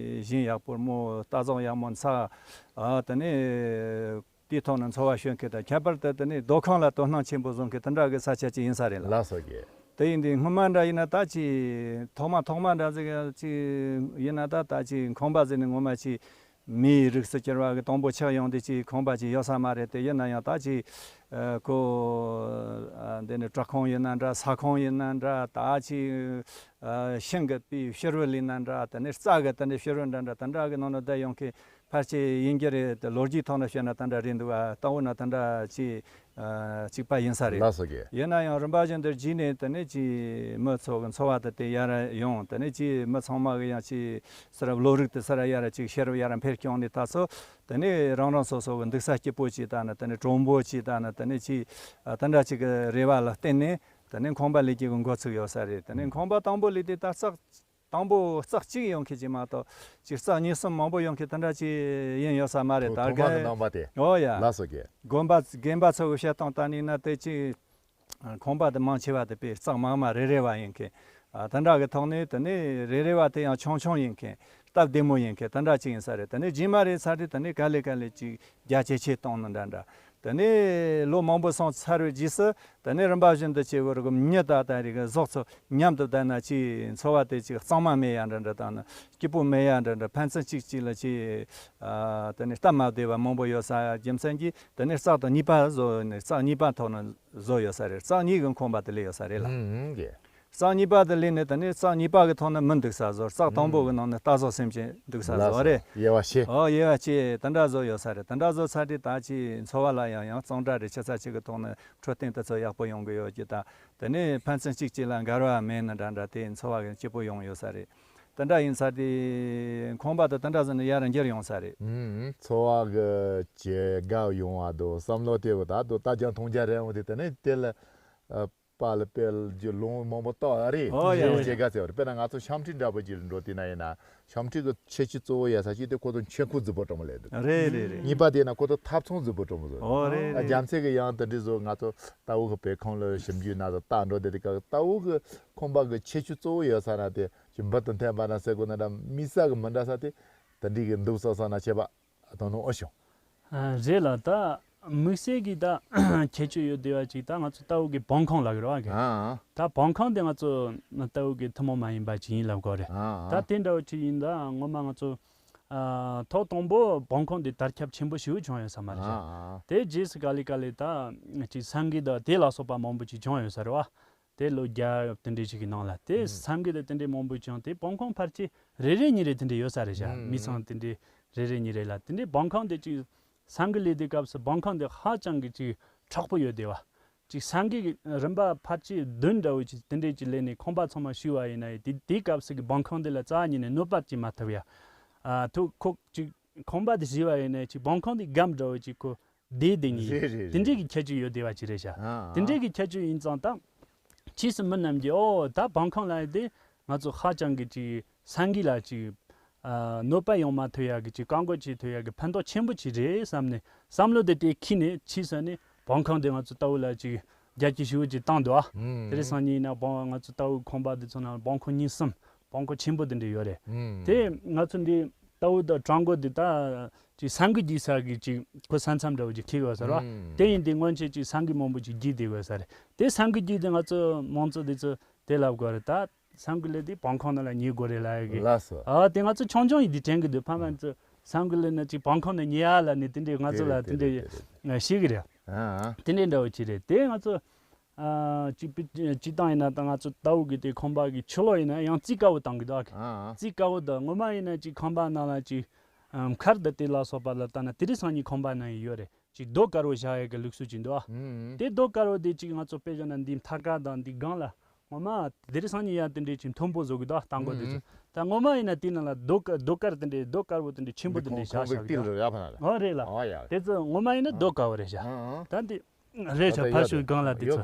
ཞིང་ཡག་པོ་རྨོ་རྟ་བཟང་ཡག་མོ་འཚོ། ཨ་དེ་ནས་དེའི་ཐོག་ནས་འཚོ་བ་སྐྱོལ་མཁན་དང་། ཁྱད་པར་དུ་དེ་ནས་སྡོད་ཁང་ལ་དོ་སྣང་ཆེན་པོ་བཟོ་མཁན་དེ་འདྲ་གི་ས་ཆ་ཅིག་ཡིན་ས་རེད་ལགས། ལགས་སོ་རྒན། དེ་ཡིན་དུས་སྔོན་མ་འདྲ་ཡིན་ན་ད་ཅིག་ཐོག་མ་ཐོག་མ་འདྲ་ཟིག་ཅིག་ཡིན་ན་ད་ད་ཅིག་ཁང་པ་ཟེར་ནས་ངོ་མ་ཅིག་མིའི་རིགས་སུ་གྱུར་པ་གི་དང་པོ་ཆགས་ཡོང་དུས་ཅིག་ཁང་པ་ཅིག་ཡོད་ས་མ་རེད་དེ། ཡིན་ན་ཡང་ད་ཅིག་ཨ་ཁོ་ཨ་འདི་ནས་བྲག་ཁང་ཡིན་ན་འདྲ། ས་ཁང་ཡིན་ན་འདྲ། ད་ཅིག་ཨ་ཤིང་གི་པའི་ཕྱུར་བུ་ལས་ན་འདྲ། དེ་ནས་རྩྭ་གི་དེ་འདྲའི་ཕྱུར་བུ་འདྲ་འདྲ་དེ་འདྲ་གི་ནང་ན་བསྡད་ཡོང་མཁན་ཕལ་ཆེར་ཡིན་རྒྱུ་རེད། དེ་ལོ་རྒྱུས་ཐོག་ནས་བཤད་ན་དེ་འདྲ་རེད་འདུག་ཨ་ལྟ་བུ་ན་དེ་འདྲ་ཅིག་ཨ་གཅིག་པ་ཡིན་ས་རེད། ལགས་སོ་རྒན། ཡིན་ན་ཡང་རིམ་པ་བཞིན་དུ་རྗེས་ནས་དེ་ནས་ཅིག་མི་ཚོ་གི་འཚོ་བ་དེ་དེ་ཡར་ཡོང་། དེ་ནས་ཅིག་མི་ཚང་མ་གི་ཡང་ཅིག་ས་ར་བློ་རིག་དེ་ས་ར་ཡར་ཅིག་ཤེར་ཡར་འཕེལ་བྱུང་ནས་ད་ཚོ་དེ་ནས་རང་རང་སོ་སོ་གི་འདུག་ས་སྐྱིད་པོ་ཅིག་དང་ནི་དེ་ནས་དྲོན་པོ་ཅིག་དང་ནི་དེ་ནས་ཅིག་ཨ་དེ་འདྲ་ཅིག་གི་རེ་བ་ལ་བརྟེན་ནས་དེ་ནས་ཁང་པ་ལས་རྒྱུ་གི་འགོ་ཚུགས་ཡོད་ས་རེད། དེ་ནས་ཁང་པ་དང་པོ་ལས་དེ་ད་ཙག་དང་པོ་ཙག་གཅིག་ཡོང་མཁན་ཅིག་མ་གཏོགས་ཅིག་ཙག་གཉིས་གསུམ་མང་པོ་ཡོང་མཁན་དེ་འདྲ་ཅིག་ཡིན་ཡོད་ས་མ་རེད། ད་ཐོག་མ་གི་རྒན་ནང་པ་དེ། ཨོ་ཡ། ལགས་སོ་རྒན། དགོན་པ་རྒན་པ་ཚོ་གི་བཤད་སྟངས་ལྟར་ན་ཡིན་ན་དེ་ཅིག་ཁང་པ་དེ་མང་ཆེ་བ་དེ་དཔེ་ཙག་མང་མ་རེ་རེ་བ་ཡིན་མཁན། ཨ་དེ་འདྲ་གི་ཐོག་ནས་དེ་ནས་རེ་རེ་བ་དེ་ཡང་ཆུང་ཆུང་ཡིན་མཁན། སྟབས་བདེ་མོ་ཡིན་མཁན་དེ་འདྲ་ཅིག་ཡིན་ས་རེད། དེ་ནས་རྗེས་མ་རེད་ཚར་དུས་དེ་ནས་ག་ལེ་ག་ལེ་ཅིག་རྒྱ་ཇེ་ཆེ་གཏོང་ནི་འདྲ་འདྲ། དེ་ནས་ལོ་མང་པོ་སོང་ཚར་བའི་རྗེས་སུ་དེ་ནས་རིམ་པ་བཞིན་དུ་སྐྱེ་བོ་རིགས་མི་ད་ལྟ་རིགས་གཟུགས་ཚོ་མཉམ་དུ་བསྡད་ན་ཅིག་འཚོ་བ་དེ་ཅིག་གཙང་མ་མེད་ཡ་འདྲ་འདྲ་དང་ནི་སྐྱིད་པོ་མེད་ཡ་འདྲ་འདྲ། ཕན་ཚུན་གཅིག་གཅིག་ལ་ཅིག་ཨ་དེ་ནས་སྟབས་མ་བདེ་བ་མང་པོ་ཡོད་ས་རྒྱུ་མཚན་གྱིས་དེ་ནས་ཙག་དང་གཉིས་པ་བཟོ་ནས་ཙག་གཉིས་པ་ཐོག་ནས་བཟོ་ཡོད་ས་རེད། ཙག་གཉིས་ཀྱི་ཁང་པ་དེ་ལས་ཡོད་ས་རེད་ལ། ཨུམ་ཨུམ་གི། ཙག་གཉིས་པ་དེ་ལས་ནས་དེ་ནས་ཙག་གཉིས་པ་གི་ཐོག་ནས་མི་འདུག་ས་བཟོ། ཙག་དང་པོ་གི་ནང་ནས་རྟ་བཟོ་སེམས་ཅན་འདུག་ས་ལགས་བཟོ་སོ། རེད། དབྱེ་བ་ཕྱེ། ཨོ་དབྱེ་བ་ཕྱེ་དེ་འདྲ་བཟོ་ཡོད་ས་རེད། དེ་འདྲ་བཟོ་ཚར་དུས་ད་ཅིག་འཚོ་བ་ལ་ཡང་ཡང་གཙང་སྦྲ་རེད། ཆུ་ཚ་ཅིག་གི་ཐོག་ནས་འཕྲོད་བསྟེན་དེ་ཚོ་ཡག་པོ་ཡོང་གི་ཡོད་ཀྱི། ད་དེ་ནས་ཕན་ཚུན་གཅིག་གཅིག་ལ་འགལ་བ་མེད་ནི་འདྲ་འདྲ་དེ་འཚོ་བ་གི་སྐྱིད་པོ་ཡོང་ཡོད་ས་རེད། དེ་འདྲ་ཡིན་ཚར་དུས་ཁང་པ་དེ་དེ་འདྲ་བཟོས་ནས་ཡར་འགྱུར་ཡོང་ས་རེད། ཨུམ། འཚོ་བ་གི་ཇེ་དགའ་ཡོང་བ་དང་བསམ་བློ་དེ་བ་ད་དུ་རྟ་རྒྱུག་མཐོང་རྒྱུ་རེད་འོང་དུས་དེ་ནས་དེ་ལ་ཨ་པཱ་ལགས་དཔལ་གྱི་ལུང་མང་པོ་བཏགས་ཨ་རེད། ཨོ་ཡ། ཇེ་དགའ་ཟེར་བ་རེད། དཔེར་ན་ང་ཚོ་ཤམ་ཁྲི་འདྲ་པོ་ཅིག་ལ་འགྲོ་དུས་ན་ཡིན་ན་ཤམ་ཁྲི་གི་ཁྱད་ཆོས་གཙོ་བོ་ཡོད་ས་ཅིག་དེ་ཁོ་ཚོ་མཆོད་ཁང་རྫིག་པོ་གྲོང་མོ་ལས་འདུག་རེད་རེད་རེད། གཉིས་པ་དེ་ན་ཁོ་ཚོ་ཐབ་ཚང་རྫིག་པོ་གྲོང་མོ་བཟོ། ཨོ་རེད་ཨ་རེད། རྒྱ་མཚོ་གི་ཡང་དེ་འདྲའི་བཟོ། ང་ཚོ་རྟ་བོ་གི་བོད་ཁང་ལ་ཞིབ་འཇུག་ན་ཚོ་རྟ་འགྲོ་དེ་དེ་ག་རྟ་བོ་གི་ཁང་པ་གི་ཁྱད་ཆོས་གཙོ་བོ་ཡོད་ས་ན་དེ་ཅིག་འབུ་དང་འཐེན་པ་ན་ཟེར་དགོས་ན་འདྲ་དམིགས་བསལ་གི་མི་འདྲ་ས་དེ་དེ་འདྲའི་གི་འདུག་ས་ས་ན་བྱས་པ། ད་ནོ་ཨོ་ཤོ། ཨ་རེད་ལ་ད་དམིགས་བསལ་གྱི་ད་ཁྱད་ཆོས་ཡོད་བསྡད་པ་ཅིག་ད་ང་ཚོ་རྟ་བོ་གི་བང་ཁང་ལ་གི་རེད་བ་གི། ཨ་ཨ། ད་བང་ཁང་དེ་ང་ཚོ་རྟ་བོ་གི་ཐུན་མོང་མ་ཡིན་པ་ཅིག་ཡིན་ལབ་དགོས་རེད། ཨ་ཨ། ད་དེ་འདྲ་བོ་ཅིག་ཡིན་ད་ངོ་མ་ང་ཚོ་ཨ་ཐོག་དང་པོ་བང་ཁང་དེ་དར་ཁྱབ་ཆེན་པོ་ཞེ་པོ་བྱུང་ཡོད་ས་མ་རེད་ཤག་ཨ་ཨ། དེ་རྗེས་སུ་ག་ལེ་ག་ལེ་ད་ཅིག་སེང་གེ་དང་དེ་ལ་སོགས་པ་མང་པོ་ཅིག་བྱུང་ཡོད་ས་རེད་བ། དེ་ལོ་བརྒྱ་དེ་འདྲའི་ཞིག་གི་ནང་ལ་དེ་ཨུམ། སེང་གེ་དང་དེ་འདྲའི་མང་པོ་བྱུང་། དེ་བང་ཁང་ཕལ་ཆེར་རེ་རེ་གཉིས་རེ་དེ་འདྲའི་ཡོད་ས་རེད་ཤག་ཨུམ། མི་ཚང་དེ་འདྲའི་རེ་རེ་གཉིས་རེ་ལ་དེ་འདྲའི་བང་ཁང་དེ་ཅིག་སེང་གེ་ལས་དེ་སྐབས་སུ་བང་ཁང་དེ་ཧ་ཅང་གི་ཅིག་མཁྲེགས་པོ་ཡོད་བསྡད་པ། ཅིག་སེང་གེ་གི་རིམ་པ་ཕལ་ཆེར་བདུན་འདྲ་བོ་ཅིག་དེ་འདྲའི་ཅིག་ལས་ནས་ཁང་པ་ཚང་མ་ཞུས་པ་ཡིན་ན་ཡང་དེ་དེའི་སྐབས་སུ་གི་བང་ཁང་དེ་ལ་རྩ་བ་ཉིད་ནས་གནོད་པ་ཅིག་མ་ཐེབས་ཡ། ཨ་ཐུག་ཁོག་ཅིག་ཁང་པ་དེ་བཟོས་པ་ཡིན་ན་ཅིག་བང་ཁང་དེ་སྒམ་འདྲ་བོ་ཅིག་ཁོ་བསྡད་བསྡད་ནི་ཡིན། རེད་རེད་དེ་འདྲའི་རེད། གི་ཁྱད་ཆོས་ཡོད་བསྡད་པ་ཅིག་རེད་ཤག་ཨ་དེ་ཨ། འདྲའི་གི་ཁྱད་ཆོས་ཡིན་ཙང་ད་ཕྱིས་སུ་མི་རྣམས་ཀྱིས་ཨོ་ད་བང་ཁང་ལབ་ཡ་དེ་ང་ཚོ་ཧ་ཅང་གི་ཅིག་སེང་གེ་ལ་ཅིག་ཨ་གནོད་པ་ཡོང་མ་ཐུབ་ཡ་གི་ཅིག་བཀག་འགོག་བྱེད་ཐུབ་ཡ་གི་ཕན་ཐོགས་ཆེན་པོ་ཅིག་རེད་བསམ་ནས་བསམ་བློ་དེ་དེ་འཁྱེར་ནས་ཕྱིས་སུ་ནས་བང་ཁང་དེ་ང་ཚོ་རྟ་བོ་ལ་ཅིག་རྒྱ་སྐྱེད་ཞེ་པོ་ཅིག་བཏང་འདུག་ཨ། ཨུམ། དེ་རིང་སང་ཉིན་ཡིན་ན་བང་ང་ཚོ་རྟ་བོ་ཁང་པ་དེ་ཚོ་ནང་བང་ཁང་གཉིས་གསུམ་བང་ཁང་ཆེན་པོ་དེ་འདྲ་ཡོད་རེད། ཨུམ། དེ་ང་ཚོ་འདི་རྟ་བོ་དང་བྲག་འགོ་འདི་ད་ཅིག་སེང་གེ་རྒྱུག་ས་གི་ཅིག་ཁོ་ས་མཚམས་འདྲ་བོ་ཅིག་འཁེལ་ཡོད་ས་རེད་བ། ཨུམ། དེ་ཡིན་དུས་སྔོན་ཆད་ཅིག་སེང་གེ་མང་པོ་ཅིག་རྒྱུག་བསྡད་ཡོད་ས་རེད། དེ་སེང་གེ་རྒྱུག་དེ་ང་ཚོ་མང་ཚོགས་དེ་ཚོ་ དེ་ལབ་དགོས་རེད། ད་སང་གི་ལེ་དེ་བང་ཁང་ནང་ལ་ཉལ་དགོས་རེད་ལབ་ཡ་གི། ལགས་སོ། ཨ་དེ་ང་ཚོ་ཆུང་ཆུང་ཡིན་དུས་དྲན་གི་འདུག་ཕ་མ་ཚོ་སང་གི་ལེ་ན་ཅིག་བང་ཁང་ནང་ཉལ་ཡ་ལབ་ནས་དེ་འདྲའི་ང་ཚོ་ལ་དེ་འདྲའི་ཤེས་གི་རེད། ཨ་དེ་འདྲའི་འདྲ་བོ་ཅིག་རེད། དེ་ང་ཚོ་ཨ་ཅིག་པི་ཅིག་བཏང་ཡིན་ན་ད་ང་ཚོ་ལྟ་བུ་གི་དེ་ཁང་པ་གི་ཕྱི་ལོགས་ཡིན་ན་ཡང་རྩིག་དཀར་བོ་བཏང་གི་འདུག་ཨ། རྩིག་དཀར་བོ་དང་ངོ་མ་ཡིན་ན་ཅིག་ཁང་པ་ནང་ལ་ཅིག་མཁར་དང་དེ་ལ་སོགས་པ་ལ་ལྟ་ན་དེ་རིང་སང་ཉིན་ཁང་པ་ནང་ཡོད་རེད། ཅིག་རྡོ་དཀར་བོ་བཞག་ཡས་ཀྱི་ལུགས་སྲོལ་ཅིག་འདུག་ཨ། ཨུམ། དེ་རྡོ་དཀར་བོ་དེ་ཅིག་ང་ཚོ་དཔེ་བཞག་ན་འདི་མཐའ་ཁ་དང་འདི་སྒང་ལ་ངོ་མ་དེ་རིང་སང་ཉིན་ཡང་དེ་འདྲའི་ཅིག་མཐོན་པོ་བཟོ་གི་འདུག་ཨ། དང་པོ་དེ་ཚོ། ཨུམ། ད་ངོ་མ་ཡིན་ན་དེ་ནང་ལ་རྡོ་དཀར་རྡོ་དཀར་དེ་འདྲའི་རྡོ་དཀར་བོ་དེ་འདྲའི་ཆེན་པོ་དེ་འདྲའི་བཞག་བཞག་གི་འདུག་ཨ། རེད་ལ། ཨོ་ཡ། དེ་ཚོ་ངོ་མ་ཡིན་ན་རྡོ་དཀར་བོ་རེད་བཞག་ཨ། ད་འདི་རེད་ཤག་ཕར་ཕྱོགས་སྒང་ལ་དེ་ཚོ།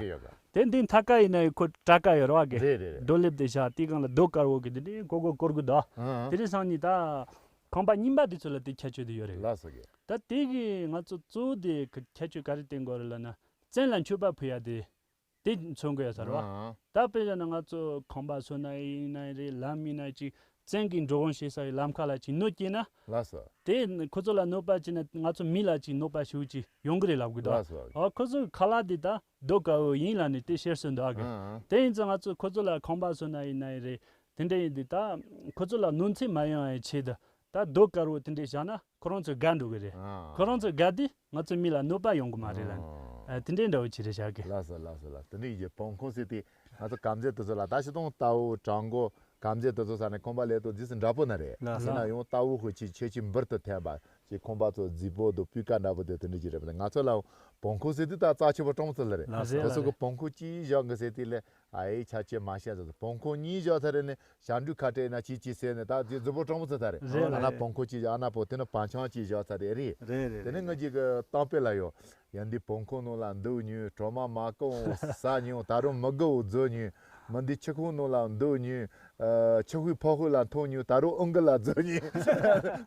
དེ་འདི་མཐའ་ཁ་ཡིན་ན་ཁོ་བྲག་དཀར་ཡོད་རེད་བ་གི། རེད་རེད་རེད། རྡོ་ལེབ་དེ་བཞག་དེའི་སྒང་ལ་རྡོ་དཀར་བོ་གི་དེ་འདྲའི་གོར་གོར་གོར་གི་འདུག་ཨ། དེ་རིང་སང་ཉིན་ད། ཁང་པ་རྙིང་པ་དེ་ཚོ་ལ་དེ་ཁྱད་ཆོས་དེ་ཡོད་རེད། ལགས་སོ་གི། ད་དེ་གི་ང་ཚོ་གཙོ་བོ་དེ་གི་ཁྱད་ཆོས་ག་རེ་བསྟན་དགོས་རེད་ལབ་ན། བཙན་ལ་མཆོད་པ་ཕུལ་ཡ་དེ་དེ་མཚོན་དགོས་ཡ་ཟེར་བ། ཨང་། ད་དཔེ་བཞག་ན་ང་ཚོ་ཁང་པ་བཟོ་ན་ཡིན་ན་རེད། ལམ་ཡིན་ན་ཅིག་བཙན་གྱི་འགྲོ་འོང་བྱེད་ས་ཡི་ལམ་ཁ་ལ་ཅིག་གནོད་སྐྱེལ་ན། ལགས་སོ། དེ་ཁོ་ཚོ་ལ་གནོད་པ་བྱས་ན་ང་ཚོ་མི་ལ་ཅིག་གནོད་པ་ཞེ་པོ་ཅིག་ཡོང་གི་རེད་ལབ་གི་འདུག་ལགས་སོ། ཨ་ཁོ་ཚོ་ཁ་ལག་དེ་ད་རྡོ་དཀར་བོ་ཡིན་ལབ་ནས་དེ་བཤད་སྲོལ་འདུག་ཨ་གི། ཨང་། དེ་ཡིན་ཙང་ང་ཚོ་ཁོ་ཚོ་ལ་ཁང་པ་བཟོ་ན་ཡིན་ན་རེད། དེ་འདྲ་ཡིན་དུས་ད་ཁོ་ཚོ་ལ་གནོད་འཚེ་མ་ཡོང་བའི་ཆེད་དུ་ད་རྡོ་དཀར་བོ་དེ་འདྲས་བཞག་ན་ཁོ་རང་ཚོ་དགའ་འགྲོ་གི་རེད། ཨ། ཁོ་རང་ཚོ་དགའ་དུས་ང་ཚོ་མི་ལ་གནོད་པ་ཡོང་གི་མ་རེད་ལ། ཨ། ཨ་དེ་འདྲས་འདྲ་བོ་ཅིག་རེད་བཞག་གི། ལགས་སོ་ལགས་སོ་ལགས། དེ་འདྲ་ཡིན་གྱི་བོང་ཁུང་ཟེར་དུས་ང་ཚོ་གབ་མཛེས་དེ་ཚོ་ལ་ད་ཤི་སྟོང་རྟ་བོ་བྲག་མགོ་གབ་མཛེས་དེ་ཚོ་ས་ནས་ཁང་པ་ལས་དོ་རྗེས་སུ་འདྲ་པོ་ན་རེད། ལགས་སོ། ཡིན་ན་ཡང་རྟ་བོ་ཁོ་ཅིག་ཁྱེད་ཀྱི་འབུར་དུ་འཐེན་པ་ཅིག་ཁང་པ་ཚོ་རྫིག་པོ་དང་སྤུས་ཀ་འདྲ་པོ་དེ་དེ་འདྲ་ཅིག་རེད་པ། ང་ཚོ་ལ་བོང་ཁུང་ཟེར་དུས་ད་རྩ་ཆེ་བོ་གྲོང་ཚོ་ལ་རེད། ལགས་སོ། དེ་ཚོ་གི་བོང་ཁུང་ཅིག་བཞག་གི་ཟེར་དུས་ལས། ཨ་ཡེ་ཆ་ཅེ་མ་ཤེས་ཟེར། བོང་ཁུང་གཉིས་བཞག་ཚར་རེ་ནས་ཞབས་འདྲུད་ཁ་བྲལ་ན་ཅི་ཅི་ཟེར་ནས་ད་དེ་རྫི་པོ་སྤྲང་པོ་ཚོ་ད་རེད། རེད་ཨ་ན་རེད། བོང་ཁུང་ཅི་བཞག་ཨ་ན་པོ་དེ་ནས་བང་ཆང་ཅི་བཞག་ཚར་རེ་རེད། རེད་རེད། དེ་ནས་ང་གཅིག་གི་གཏམ་དཔེ་ལ་ཡོད། ཡང་འདི་བོང་ཁུང་ནང་ལ་འདུག་ཉོན། གྲོ་མ་མ་གང་བོ་ཟ་ཉོན། ད་རུང་མི་དགའ་བོ་རྫོ་ཉོན། མི་འདི་ཆུ་ཁུང་ནང་ལ་འདུག་ཉོན། ཆུ་ཁུའི་ཕོ་ཁུ་ལ་འཐུང་ཉོན། ད་རུང་ཨང་ཀི་ལ་རྫོ་ཉོན།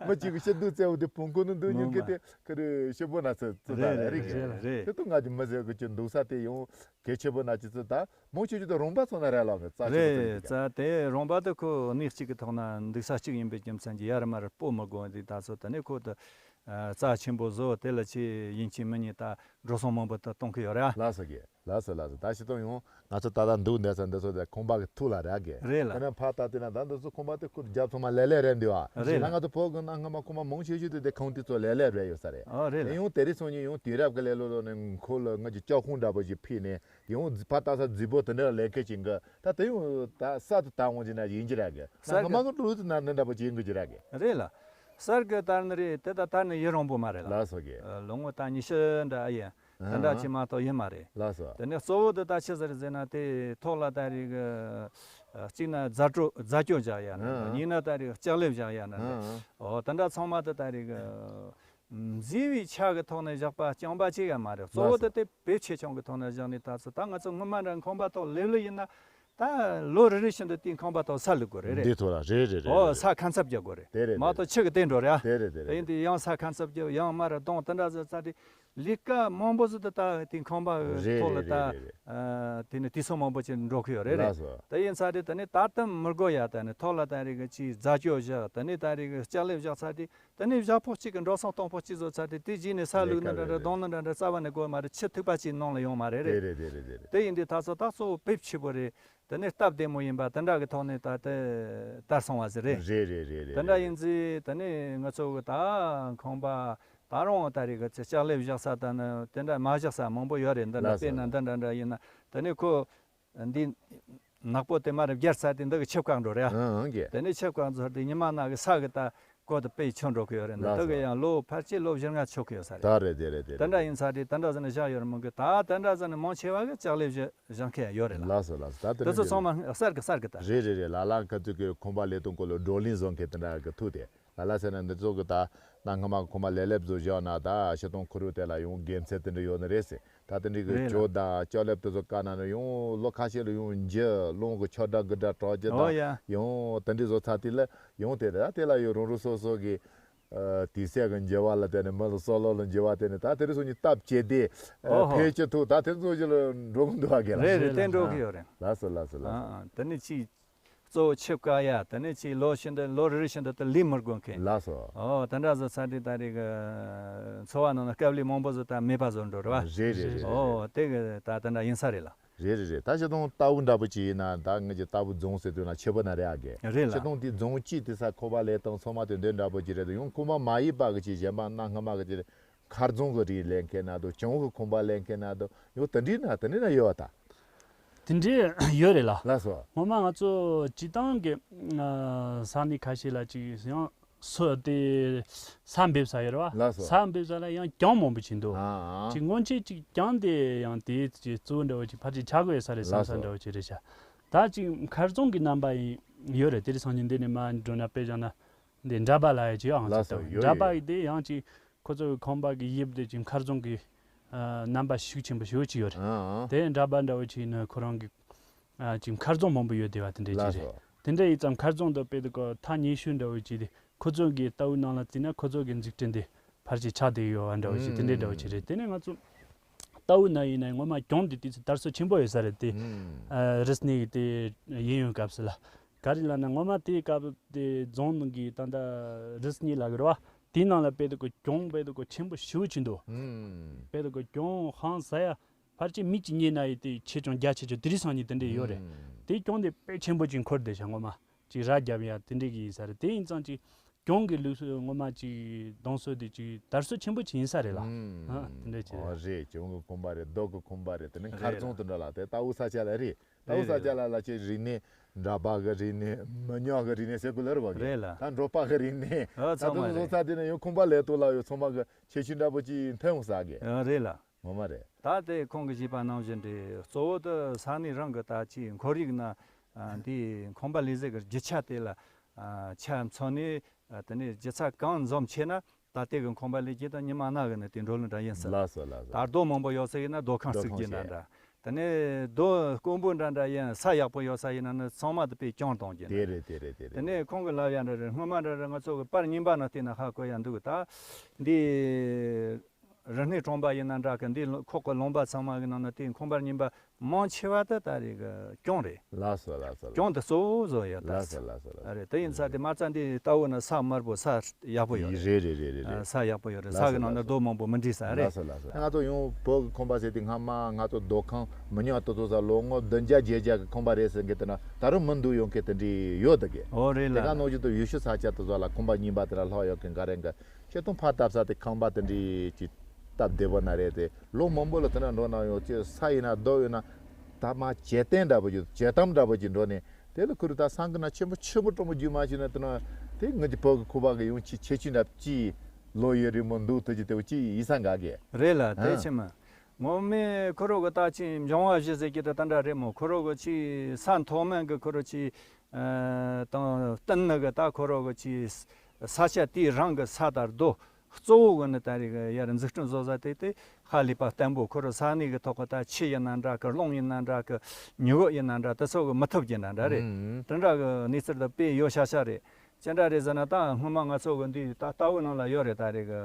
མི་གཅིག་གི་ཤི་སྡུག་བཙལ་བོ་དེ་བོང་ཁུང་ནང་འདུག་ཉོན་གི་དེ་ཁི་རེ་ཤི་པོ་ན་ཚོད་ཚོད་ད་རེད་གི། རེད་རེད། དེ་ཏུ་ང་གི་མི་ཟེར་གི་ཅི་འདུག་ས་དེ་ཡང་གལ་ཆེ་བོ་ན་ཅི་ཚོད་ད། མང་ཆེ་ཤོས་དེ་རོང་པ་ཚོ་ན་ར་ལ་ནི་རྩ་ཆེ་བོ་རེད། ཚོ་རྩ་དེ་རོང་པ་དེ་ཁོ་གནས་གཅིག་གི་ཐོག་ན་འདུག་ས་གཅིག་ཡིན་པའི་རྒྱུ་མཚན་གྱིས་ཡར་མར་སྤོ་མི་དགོས་དེ་ད་ཚོ་དེ་ནས་ཁོ་དེ་རྩ་ཆེན་པོ་བཟོ་དེ་ལ་ཆེ་ཡིན་གཅིག་མིན་གཉིས་ད་འགྲོ་སོང་མང་པོ་དེ་གཏོང་གི་ཡོད་ར། ལགས་སོ་གི། ལགས་སོ་ལགས་སོ། ད་ཤི་སྟོང་ཡོང་ང་ཚོ་ད་ལྟ་འདུག་འདས་ས་འདི་ཚོ་དེ་ཁང་པ་གི་ཐུག་ལ་ར་གི། རེད་ལ། དེ་ནས་ཕར་ལྟ་དེ་ན་ད་འདི་ཚོ་ཁང་པ་དེ་ཁོ་རྒྱབ་ཚང་མ་ལེ་ལེ་རེད་འདུག་ཨ། རེད་ལ། ང་ཚོ་བོད་གི་ནང་སྔ་མ་ཁང་པ་མང་ཆེ་ཤོས་དེ་དེ་ཁང་དེ་ཚོ་ལེ་ལེ་རེད་ཡོད་ས་རེད། ཨ་རེད་ལ། ཡང་དེ་རིང་སང་ཉིན་ཡང་དུས་རབས་ཀྱི་ལེ་ལོ་ལོ་ནས་ཁོ་ལ་ང་ཚོ་ལྕགས་ཁུང་འདྲ་པོ་ཞིག་ཕུད་ནས། དེ་ཡང་ཕར་ལྟ་ས་རྫིག་པོ་དེ་འདྲ་ལས་ཀ་བྱེད་གི། ད་དེ་ཡང་ད་གསར་དུ་བཏང་འོང་ཅིག་ན་ཡིན་གྱི་ར་གི། གསར་གི། ང་མ་གི་ལུགས་དེ་ན་འདི་འདྲ་པོ་ཅིག་ཡིན་གྱི་ར་གི། རེད་ལ། གསར་གི་དར་ནི་རེད། དེ་ད་དར་ནི་ཡུན་རིང་པོ་མ་རེད་ལ། ལགས་སོ་གི། ལོ་ངོ་ད་ཉི་ཤུ་འདྲ་ཨ་ཡིན། དེ་འདྲ་ཅིག་མ་གཏོགས་ཡིན་མ་རེད། ལགས་སོ། དེ་ནས་གཙོ་བོ་དེ་ད་ཆི་ཟེར་ཟེར་ན་དེ་ཐོག་ལ་ད་རེད་གི། གཅིག་ན་རྫ་སྐྱོ་རྫ་སྐྱོ་བཞག་ཡ་ན། གཉིས་ན་ད་རེད་ལྕགས་ལེབ་བཞག་ཡ་ན། འོ་དེ་འདྲ་ཚང་མ་དེ་ད་རེད་གི། མཛེས་པའི་ཆ་གི་ཐོག་ནས་བཞག་པ་རྐྱང་པ་ཅིག་ཡང་མ་རེད། གཙོ་བོ་དེ་དེ་བེད་སྤྱོད་ཆུང་གི་ཐོག་ནས་བཞག་ནས་ད་ཚོ་ད་ང་ཚོ་སྔོན་མ་འདྲ་ཁང་པ་ཐོག་ལེབ་ལེབ་ཡིན་ན་ད་ལོ་རེ་རེ་བཞིན་དུ་དེའི་ཁང་པ་ཐོག་ས་བླུག་དགོས་རེད་རེད། འདི་ཐོག་ལ་རེད་རེད་རེད། ཨོ་ས་ཁ་འཚབ་རྒྱག་དགོས་རེད། དེ་རེད་མ་གཏོགས་ཆུ་གི་བརྟན་འགྲོ་རེད་ཨ། དེ་རེད་དེ་རེད། དེ་ཡིན་དུས་ཡང་ས་ཁ་འཚབ་རྒྱག་ཡང་མར་ར་གདོང་དེ་འདྲ་ཟེར་ཚར་དུས་ལས་ཀ་མང་པོ་ཟིག་དེ་ད་དེའི་ཁང་པ་རེད་ཐོག་ལ་རེད་ད་རེད་རེད། དེ་ནས་དུས་ཚོད་མང་པོ་ཅིག་འགྲོ་གི་ཡོད་རེད་རེད། ལགས་སོ། དེ་ཡིན་ཚར་དུས་དེ་ནས་ད་དུང་མི་དགོས་ཡ། དེ་ནས་ཐོག་ལ་ད་རེད་གི་ཅིག་རྫ་སྐྱོ་བཞག་དེ་ནས་ད་རེད་གི་ལྕགས་ལེབ་བཞག་ཚར་དུས། དེ་ནས་བཞག་ཕོགས་གཅིག་གི་འགྲོ་སོང་གཏོང་ཕོགས་གཅིག་བཟོ་ཚར་དུས་དེ་རྗེས་ནས་ས་བླུགས་ནི་འདྲ་འདྲ་གདོང་ནི་འདྲ་འདྲ་རྩ་བ་ནས་དགོས་མ་རེད། ཆུ་ཐིགས་པ་གཅིག་ནང་ལ་ཡོང་མ་རེད་རེད། དེ་རེད་དེ་རེད་དེ་རེད། དེ་ཡིན་དུས་ད་ཚོ་ད་གཙོ་བོ་བེབ་ཆེ་པོ་རེད། དེ་ནས་སྟབས་བདེ་མོ་ཡིན་པ་དེ་འདྲ་གི་ཐོག་ནས་ད་དེ་དར་སོང་བ་ཟིག་རེད། རེད་རེད་རེད་རེད། དེ་འདྲ་ཡིན་ཚེ་དེ་ནས་ང་ཚོ་གི་ད་ཁང་པ་ད་རུང་ད་རེད་གི་ལྕགས་ལེབ་བཞག་ས་དང་ནི་དེ་འདྲ་མ་བཞག་ས་མང་པོ་ཡོད་རེད། འདི་འདྲ་ལགས་སོ། དཔེར་ན་འདི་འདྲ་འདྲ་ཡིན་ན་དེ་ནས་ཁོ། འདི་ནག་པོ་དེ་མར་བརྒྱབ་ཚར་དུས་འདི་གི་ཆུ་བཀག་འགྲོ་རེད་ཨ། ཨང་ཨང་གི། དེ་ནས་ཆུ་བཀག་ཚར་དུས་ཉི་མ་ནག་གི་ས་གི་ད་གོ་དེ་དཔེ་ཆུ་འགྲོ་གི་ཡོད་རེད། འདི་ལགས་དེ་གི་སོ། ཡང་ལོ་ཕལ་ཆེར་ལོ་བཞི་ལྔ་ཆོག་གི་ཡོད་ས་རེད། ད་རེད་དེ་རེད་དེ་དེ་རེད། འདྲ་ཡིན་ས་རེད། དེ་འདྲ་ཟེར་ནས་བཞག་ཡོད་རེད་མོད་གི། ད་དེ་འདྲ་ཟེར་ནས་མང་ཆེ་བ་གི་ལྕགས་ལེབ་བཞག་བཞག་མཁན་ཡོད་རེད་ལ། ལགས་སོ་ལགས་སོ། ད་དེ་དེ་ཚོ་ཚང་མ་གསར་གི་གསར་གི་ད། རེད་རེད་རེད། ལ་ལ་ཁ་ཐུག་གི་ཁང་པ་ལས་དོན་སྐོར་ལ་བགྲོ་གླེང་བཟོ་མཁན་དེ་འདྲ་གི་ཐུག་དེ། ལ་ལ་ཟེར་ན་འདི་ཚོ་གི་ད་ནང་སྔ་མ་གི་ཁོ་མ་ལས་ལེབ་བཟོ་བཞག་ན་ད་ཤི་སྟོང་ཁུ་རུ་དེ་ལ་ཡང་དགེ་མཚན་དེ་འདྲ་ཡོད་ནི་རེད་ཟེར། ད་དེ་འདྲའི་གི་རེད་ལ། ཇོ་དང་ལྕགས་ལེབ་དེ་ཚོ་བཀག་ན་ནི་ཡང་ལོ་ཁ་ཤས་ལ་ཡང་འགྱུར་རླུང་གི་ཆགས་སྒྲ་དགུ་སྒྲ་གྲགས་རྒྱུ་ཨོ་དང་ཡ། ཡང་དེ་འདྲའི་བཟོ་ཚར་དུས་ལ་ཡང་དེ་རེད། ད་དེ་ལ་ཡང་རང་རང་སོ་སོ་གི་དུས་ཚོད་ཀྱི་འགྱུར་བ་ལ་བརྟེན་ནས་མི་ལ་སྲོག་ལོ་ལ་འགྱུར་བ་བརྟེན་ནས་ད་དེ་རིང་སང་ཉིན་སྟབས་བཅད་དེ་ཨོ་ཧོ། ཕལ་ཆེར་ཐུག་ད་དེ་ཚོ་ཞིག་ལ་འགྲོ་གི་འདུག་བ་གི་ལ། རེད་རེད། དེ་འགྲོ་གི་ཡོད་རེད། ལགས་སོ་ལགས་སོ་ལགས་སོ། ཨ་ཨ་དེ་ནི་ཅིག་གཙོ་བོ་ཆུ་བཀག་ཡ། དེ་ནས་ཅིག་ལོ་བཞིན་དུ་ལོ་རེ་རེ་བཞིན་དུ་དེ་ལུས་མི་དགོས་མཁན། ལགས་སོ། ཨོ་དེ་འདྲ་བཟོ་ཚར་དུས་ད་རེས་ཀྱི་འཚོ་བ་ནང་ན་དཀའ་ལས་མང་པོ་བཟོ་ད་མེད་པ་བཟོ་འགྲོ་རེད་བ། རེད་རེད་རེད་རེད། ཨོ་དེ་གི་ད་དེ་འདྲ་ཡིན་ས་རེད་ལ། རེད་རེད་རེད། ད་ཆེ་མཐོང་རྟའུ་འདྲ་པོ་ཅིག་ཡིན་ན་ད་ངེད་ཀྱི་རྟའུ་རྫོང་ཟེར་དུས་ན་ཆེ་པོ་ན་རེད་ཨ་གེ། རེད་ལ། ཆེ་མཐོང་དེ་རྫོང་གཅིག་དེ་ས་ཁོ་པ་ལས་དང་ཚང་མ་དེ་འདོན་འདྲ་པོ་ཅིག་རེད་དུ་ཡང་ཁོ་མ་མ་ཡིན་པ་གི་ཅིག་གཞན་པ་གནའ་སྔ་མ་གི་ཅིག་མཁར་རྫོང་གི་རིགས་ལེན་མཁན་ན་དུ་གྱང་གི་ཁང་པ་ལེན་མཁན་ན་དུ་ཡང་དེ་འདྲའི་ན་དེ་འདྲའི་ན་ཡོད་བ་ད། དེ་འདྲའི་ཡོད་རེད་ལ། ལགས་སོ། སྔོན་མ་ང་ཚོ་སྤྱི་བཏང་གི་ས་གནས་ཁ་ཤས་ལ་ཅིག་ཡང་སོ་དེ་ས་འབེབས་ས་ཡོད་རེད་བ། ལགས་སོ། ས་འབེབས་ས་ལ་ཡང་གྱང་མང་པོ་ཅིག་འདུག་ཨ་ཨ། ཅིག་སྔོན་ཆད་ཅིག་གྱང་དེ་ཡང་དེའི་ཅིག་གཙོ་བོ་འདྲ་བོ་ཅིག་ཕལ་ཆེར་ཆགས་དགོས་ཡོད་ས་རེད་བསམ་ས་ལགས་སོ། འདྲ་བོ་ཅིག་རེད་ཤག་ད་ཅིག་མཁར་རྫོང་གི་རྣམ་པ་ཡིན་ཡོད་རེད། དེ་རིང་སང་ཉིན་འདི་ནས་མར་འགྲོ་ན་དཔེ་བཞག་ན་འདི་འདྲ་པ་ལ་ཡ་ཅིག་ཡང་ལགས་སོ་ཡོད་འདྲ་ཡོད་པ་ཡོད། ཡིན་དེ་ཡང་ཅིག་ཁོ་ཚོ་གི་ཁང་པ་གི་དབྱིབས་དེ་ཅིག་མཁར་རྫོང་གི་ཨ་རྣམ་པ་ཤུགས་ཆེན་པོ་ཞེ་པོ་ཅིག་ཡོད་རེད། ཨ་ཨ། དེ་འདྲ་པ་འདྲ་བོ་ཅིག་ཡིན་ན་ཁོ་རང་གི་ཨ་ཅིག་མཁར་རྫོང་མང་པོ་ཡོད་བསྡད་པ་དེ་འདྲ་ཅིག་རེད། ལགས་སོ། དེ་འདྲ་ཡིན་ཙང་མཁར་རྫོང་དུ་དཔེ་དེ་ཀོ་ཐག་ཉེ་ཤོས་འདྲ་བོ་ཅིག་དེ་ཁོ་ཚོ་གི་རྟའུ་ནང་ལ་བརྩིས་ན་ཁོ་ཚོ་གི་འཛུགས་སྐྲུན་དེ་ཕལ་ཆེར་ཆགས་བསྡད་ཡོད་པ་འདྲ་བོ་ཅིག་དེ་འདྲ་འདྲ་བོ་ཅིག་རེད། དེ་ནས་ང་ཚོ་རྟའུ་ན་ཡིན་ན་སྔོན་མ་གྱང་དེ་དུས་ཚོད་དར་སྲོལ་ཆེན་པོ་ཡོད་ས་རེད་དེ། ཨ་རི་སྣེ་གི་དེ་ཡིན་ཡོང་སྐབས་སུ་ལ། ག་རེ་ལབ་ན་སྔོན་མ་དེའི་སྐབས་དེ་རྫོང་ནང་གི་ད་ལྟ་རི་སྣེ་ལ་གི་རེད་བ། དེའི་ནང་ལ་དཔེ་དེ་ཀོ་གྱང་དཔེ་དེ་ཀོ་ཆེན་པོ་ཞེ་པོ་ཅིག་འདུག་དཔེ་དེ་ཀོ་གྱང་ཧང་ཟ་ཡ་ཕལ་ཆེར་མི་གཅིག་རྙེད་ན་ཡི་དེ་ཆེ་ཆུང་བརྒྱ་ཆེ་ཆུང་དེ་རིང་སང་ཉིན་དེ་འདྲས་ཡོད་རེད། དེའི་གྱང་དེ་དཔེ་ཆེན་པོ་ཅིག་འཁོར་བསྡད་ཤག་སྔོན་མ་ཅིག་ར་རྒྱབ་ཡ་དེ་འདྲས་གི་ཡིན་ས་རེད། དེ་ཡིན་ཙང་ཅིག་གྱང་གི་ལུགས་སྲོལ་སྔོན་མ་ཅིག་གདོང་སོ་དེ་ཅིག་དར་སྲོལ་ཆེན་པོ་ཅིག་ཡིན་ས་རེད་ལ། ཨ་དེ་འདྲས་ཅིག་རེད། ཨོ་རེད། གྱང་གི་ཁང་པ་རེད། རྡོ་གི་ཁང་པ་རེད། དེ་ནས་མཁར་རྫོང་དེ་འདྲ་ལ་དེ་རྟའུ་ས་ཆ་ལ་རེད། རྟའུ་ས་ཆ་ལ་ལ་ཅིག་རིག་གནས་འདྲ་པ་གི་རིག་གནས་མི་ཉག་གི་རིག་གནས་ཟེར་དགོས་ལ་རེད་བ་གི་རེད་ལ། ད་འབྲོག་པ་གི་རིག་གནས་ཨ་ད་ཚང་མ་དུ་རེད། བཟོ་ས་དེ་ནས་ཡང་ཁང་པ་ལས་ཐོག་ལ་ཡོད་ཚང་མ་གི་ཁྱད་ཆོས་འདྲ་པོ་ཅིག་འཐོན་འོང་ས་གི་ཨ་རེད་ལ། ངོ་མ་རེད། ད་དེ་ཁོང་གིས་བཤད་པ་ནང་བཞིན་རེད། གཙོ་བོ་དེ་ས་གནས་རང་གི་ད་ཅིག་ཁོར་ཡུག་ན་ཨ་འདི་ཁང་པ་ལས་ཟེར་གི་རྒྱུ་ཆ་དེ་ལ་ཨ་ཆ་མཚོན་ནས་ཨ་དེ་ནས་རྒྱུ་ཆ་གང་འཛོམས་ཆེ་ན་ད་ལྟའི་གི་ཁང་པ་ལས་རྒྱུ་དང་ཉི་མ་གནའ་གི་ནི་དེ་འགྲོ་ལུགས་འདྲ་ཡིན་ཟེར། ལགས་སོ་ལགས་སོ། ད་རྡོ་མང་པོ་ཡོད་ས་ཡིན་ན་རྡོ་ཁང་རྡོ་བརྩིགས་ཁང་རྒྱུ་ན་བྱས། འདྲ། དེ་ནས་རྡོ་དཀོན་པོ་འདྲ་འདྲ་ཡིན་ས་ཡག་པོ་ཡོད་ས་ཡིན་ན་ནི་ཚང་མ་དེ་དཔེ་གྱང་གཏོང་རྒྱུ་དེ་ན་རེད་དེ་རེད་དེ་རེད། དེ་ནས་ཁོང་གི་ལབ་ཡ་འདྲ་རེད། སྔོན་མ་འདྲ་རེད། ང་ཚོ་གི་པར་རྙིང་པ་ནང་བལྟས་ན་ཧ་གོ་ཡ་འདུག་ད་འདི་རི་སྣེ་གྲོང་པ་ཡིན་ན་འདྲ་གི་འདི་ལ་ཁོག་གི་ལུང་པ་ཚང་མ་གི་ནང་ན་དེ་ཁང་པ་རྙིང་པ་མང་ཆེ་བ་དེ་ད་རེས་གི་གྱང་རེད། ལགས་སོ་ལགས་སོ་ལགས། གྱང་དེ་གཙོ་བོ་བཟོ་ཡོད་ད། ལགས་སོ་ལགས་སོ་ལགས། ཨ་རེད། དེ་ཡིན་ས་དེ་མ་རྩ་འདི་ལྟ་བུ་ན་ས་དམར་པོ་ས་ཡག་པོ་ཡོད་རེད། རེད་རེད་རེད་རེད། ས་ཡག་པོ་ཡོད་རེད། ལགས་ས་སོ་གི་ནང་ལགས་ན་སོ། རྡོ་མང་པོ་མི་འདྲེས་ས་རེད། ལགས་སོ་ལགས་སོ། ང་ཚོ་ཡང་བོད་ཀྱི་ཁང་པ་ཟེར་དུས་སྔ་མ་ང་ཚོ་རྡོ་ཁང་མི་ཉག་དེ་ཚོ་ས་ལོ་ངོ་བདུན་བརྒྱ་བརྒྱད་བརྒྱ་གི་ཁང་པ་རེད་ཟེར་མཁན་དེ་ན་ད་རུང་མི་འདུག་ཡོང་མཁན་དེ་འདྲ་ཡོད་དེ་གི་ཨོ་རེད་དེ་ལ། ག་ནང་བཞིན་དུ་ཡུལ་ཤུལ་ས་ཆ་དེ་ཚོ་ལ་ཁང་པ་རྙིང་པ་དེ་འདྲ་ལྷག་ཡོད་མཁན་ག་རེ་འགའ་ཆེ་མཐོང་ཕར་བལྟས་ས་དེ་ཁང་པ་དེ་འདྲ་ཅིག་སྟབས་བདེ་པོ་ན་རེད་དེ། ལོ་མང་པོ་ལ་དེ་འདྲ་འགྲོ་ན་ཡང་ཅིག་ས་ཡིན་ན་རྡོ་ཡིན་ན་ད་མ་བྱེད་སྟངས་འདྲ་པོ་ཅིག་བྱེད་སྟངས་འདྲ་པོ་ཅིག་འགྲོ་ནས། དེ་ལ་ཁུ་རུ་ད་སང་གི་ན་ཆེན་པོ་ཆེན་པོ་གྲོང་པོ་རྒྱུ་མ་ཞིག་ན་དེ་ན་དེ་ངི་ཅི་བོད་ཀྱི་ཁུ་བ་གི་ཡོང་ཆེ་ཆེ་ཆུང་འདྲ་ཅི་ལོ་ཡོད་རི་མོ་འདུག་ཐུ་ཅི་དེ་བ་ཅི་ཡི་སང་ག་གི་རེད་ལ། དེ་ཨ་ཆེ་མ་ངོ་མའི་ཁུ་རུ་གི་ད་ཅི་འབྱུང་བ་བཞི་ཟེར་གྱི་དེ་ད་འདྲ་རེད་མོ། ཁུ་རུ་གི་ཅི་ས་མཐོ་དམན་གི་ཁུ་རུ་ཅི་ཨ་དང་བསྟུན་ནི་གི་ད་ཁུ་རུ་གི་ཅི་ས་ཆ་དེའི་རང་གི་ས་དང་རྡོ། གཙོ་བོ་གི་ནི་ད་རེས་ཀྱི་ཡར་འཛུགས་སྐྲུན་བཟོ་ས་དེ་དེ་ཧ་ལས་པ་བརྟན་པོ་ཁོ་རང་ས་གནས་ཀྱི་ཐོག་གི་ད་ཆུ་ཡིན་ན་འདྲ་གི་རླུང་ཡིན་ན་འདྲ་གི་ཉི་འོད་ཡིན་ན་འདྲ་དེ་ཚོ་གི་མི་ཐུབ་ཀྱི་ན་འདྲ་རེད། ཨུམ། དེ་འདྲ་གི་གནས་ཚུལ་དེ་དཔེ་ཡོད་ཤ་ཤ་རེད། ཅི་འདྲ་རེད་ཟེར་ན་ད་སྔོན་མ་ང་ཚོ་གི་འདི་ད་ལྟ་བུ་ནང་ལ་ཡོད་རེད། ད་རེས་གི་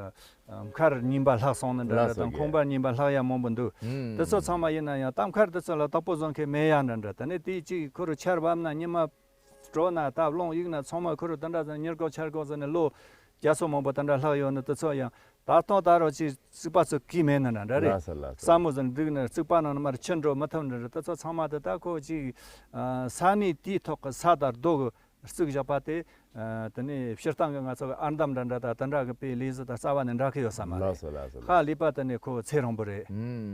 མཁར་རྙིང་པ་ལྷག་སོང་ནི་འདྲ་ལྷག་རེད་དང་སོང་གི་ཁང་པ་རྙིང་པ་ལྷག་ཡ་མང་པོ་འདུག་ཨུམ། དེ་ཚོ་ཚང་མ་ཡིན་ན་ཡང་ད་མཁར་དེ་ཚོ་ལ་བདག་པོ་བཟུང་མཁན་མེད་ཡ་འདྲ་འདྲ། དེ་ནས་དེའི་གཅིག་ཁོ་རང་ཆར་བབས་ན་ཉི་མ། སྤྲོ་ན་ད་རླུང་གཡུག་ན་ཚང་མ་ཁུ་རུ་དེ་འདྲ་ཟེར་ཉེར་དགུ་ཆར་དགུ་ཟེར་ནས་ལོ་བརྒྱ་སོ་མང་པོ་དེ་འདྲ་ལྷག་ཡོད་ནི་དེ་ཚོ་ཡང་ད་ཐོག་ད་རོ་ཅིག་རྩིག་པ་ཚོ་གིས་མེད་ནི་འདྲ་འདྲ་རེད། ལགས་སོ་ལགས་སོ། ས་མོ་ཟེར་འདུག་ནི་རྩིག་པ་ནང་ནས་མར་ཆུ་འགྲོ་མི་ཐུབ་ནི་འདྲ་དེ་ཚོ་ཚང་མ་དེ་ད་ཁོ་ཅིག་ས་གནས་དེའི་ཐོག་གི་ས་དང་རྡོ་གི་རྩིག་བཞག་པ་དེ་དེ་ནས་སྤྱིར་བཏང་གི་ང་ཚོ་གི་ཨར་འདམ་འདྲ་འདྲ་དང་དེ་འདྲ་གི་དཔེ་ལས་གཟུགས་དང་རྩ་བ་ནས་འདྲ་གི་ཡོད་ས་མ་རེད། ལགས་སོ་ལགས་སོ་ལགས། ཧ་ལས་པ་དེ་ནས་ཁོ་ཚེ་རིང་པོ་རེད། ཨུམ།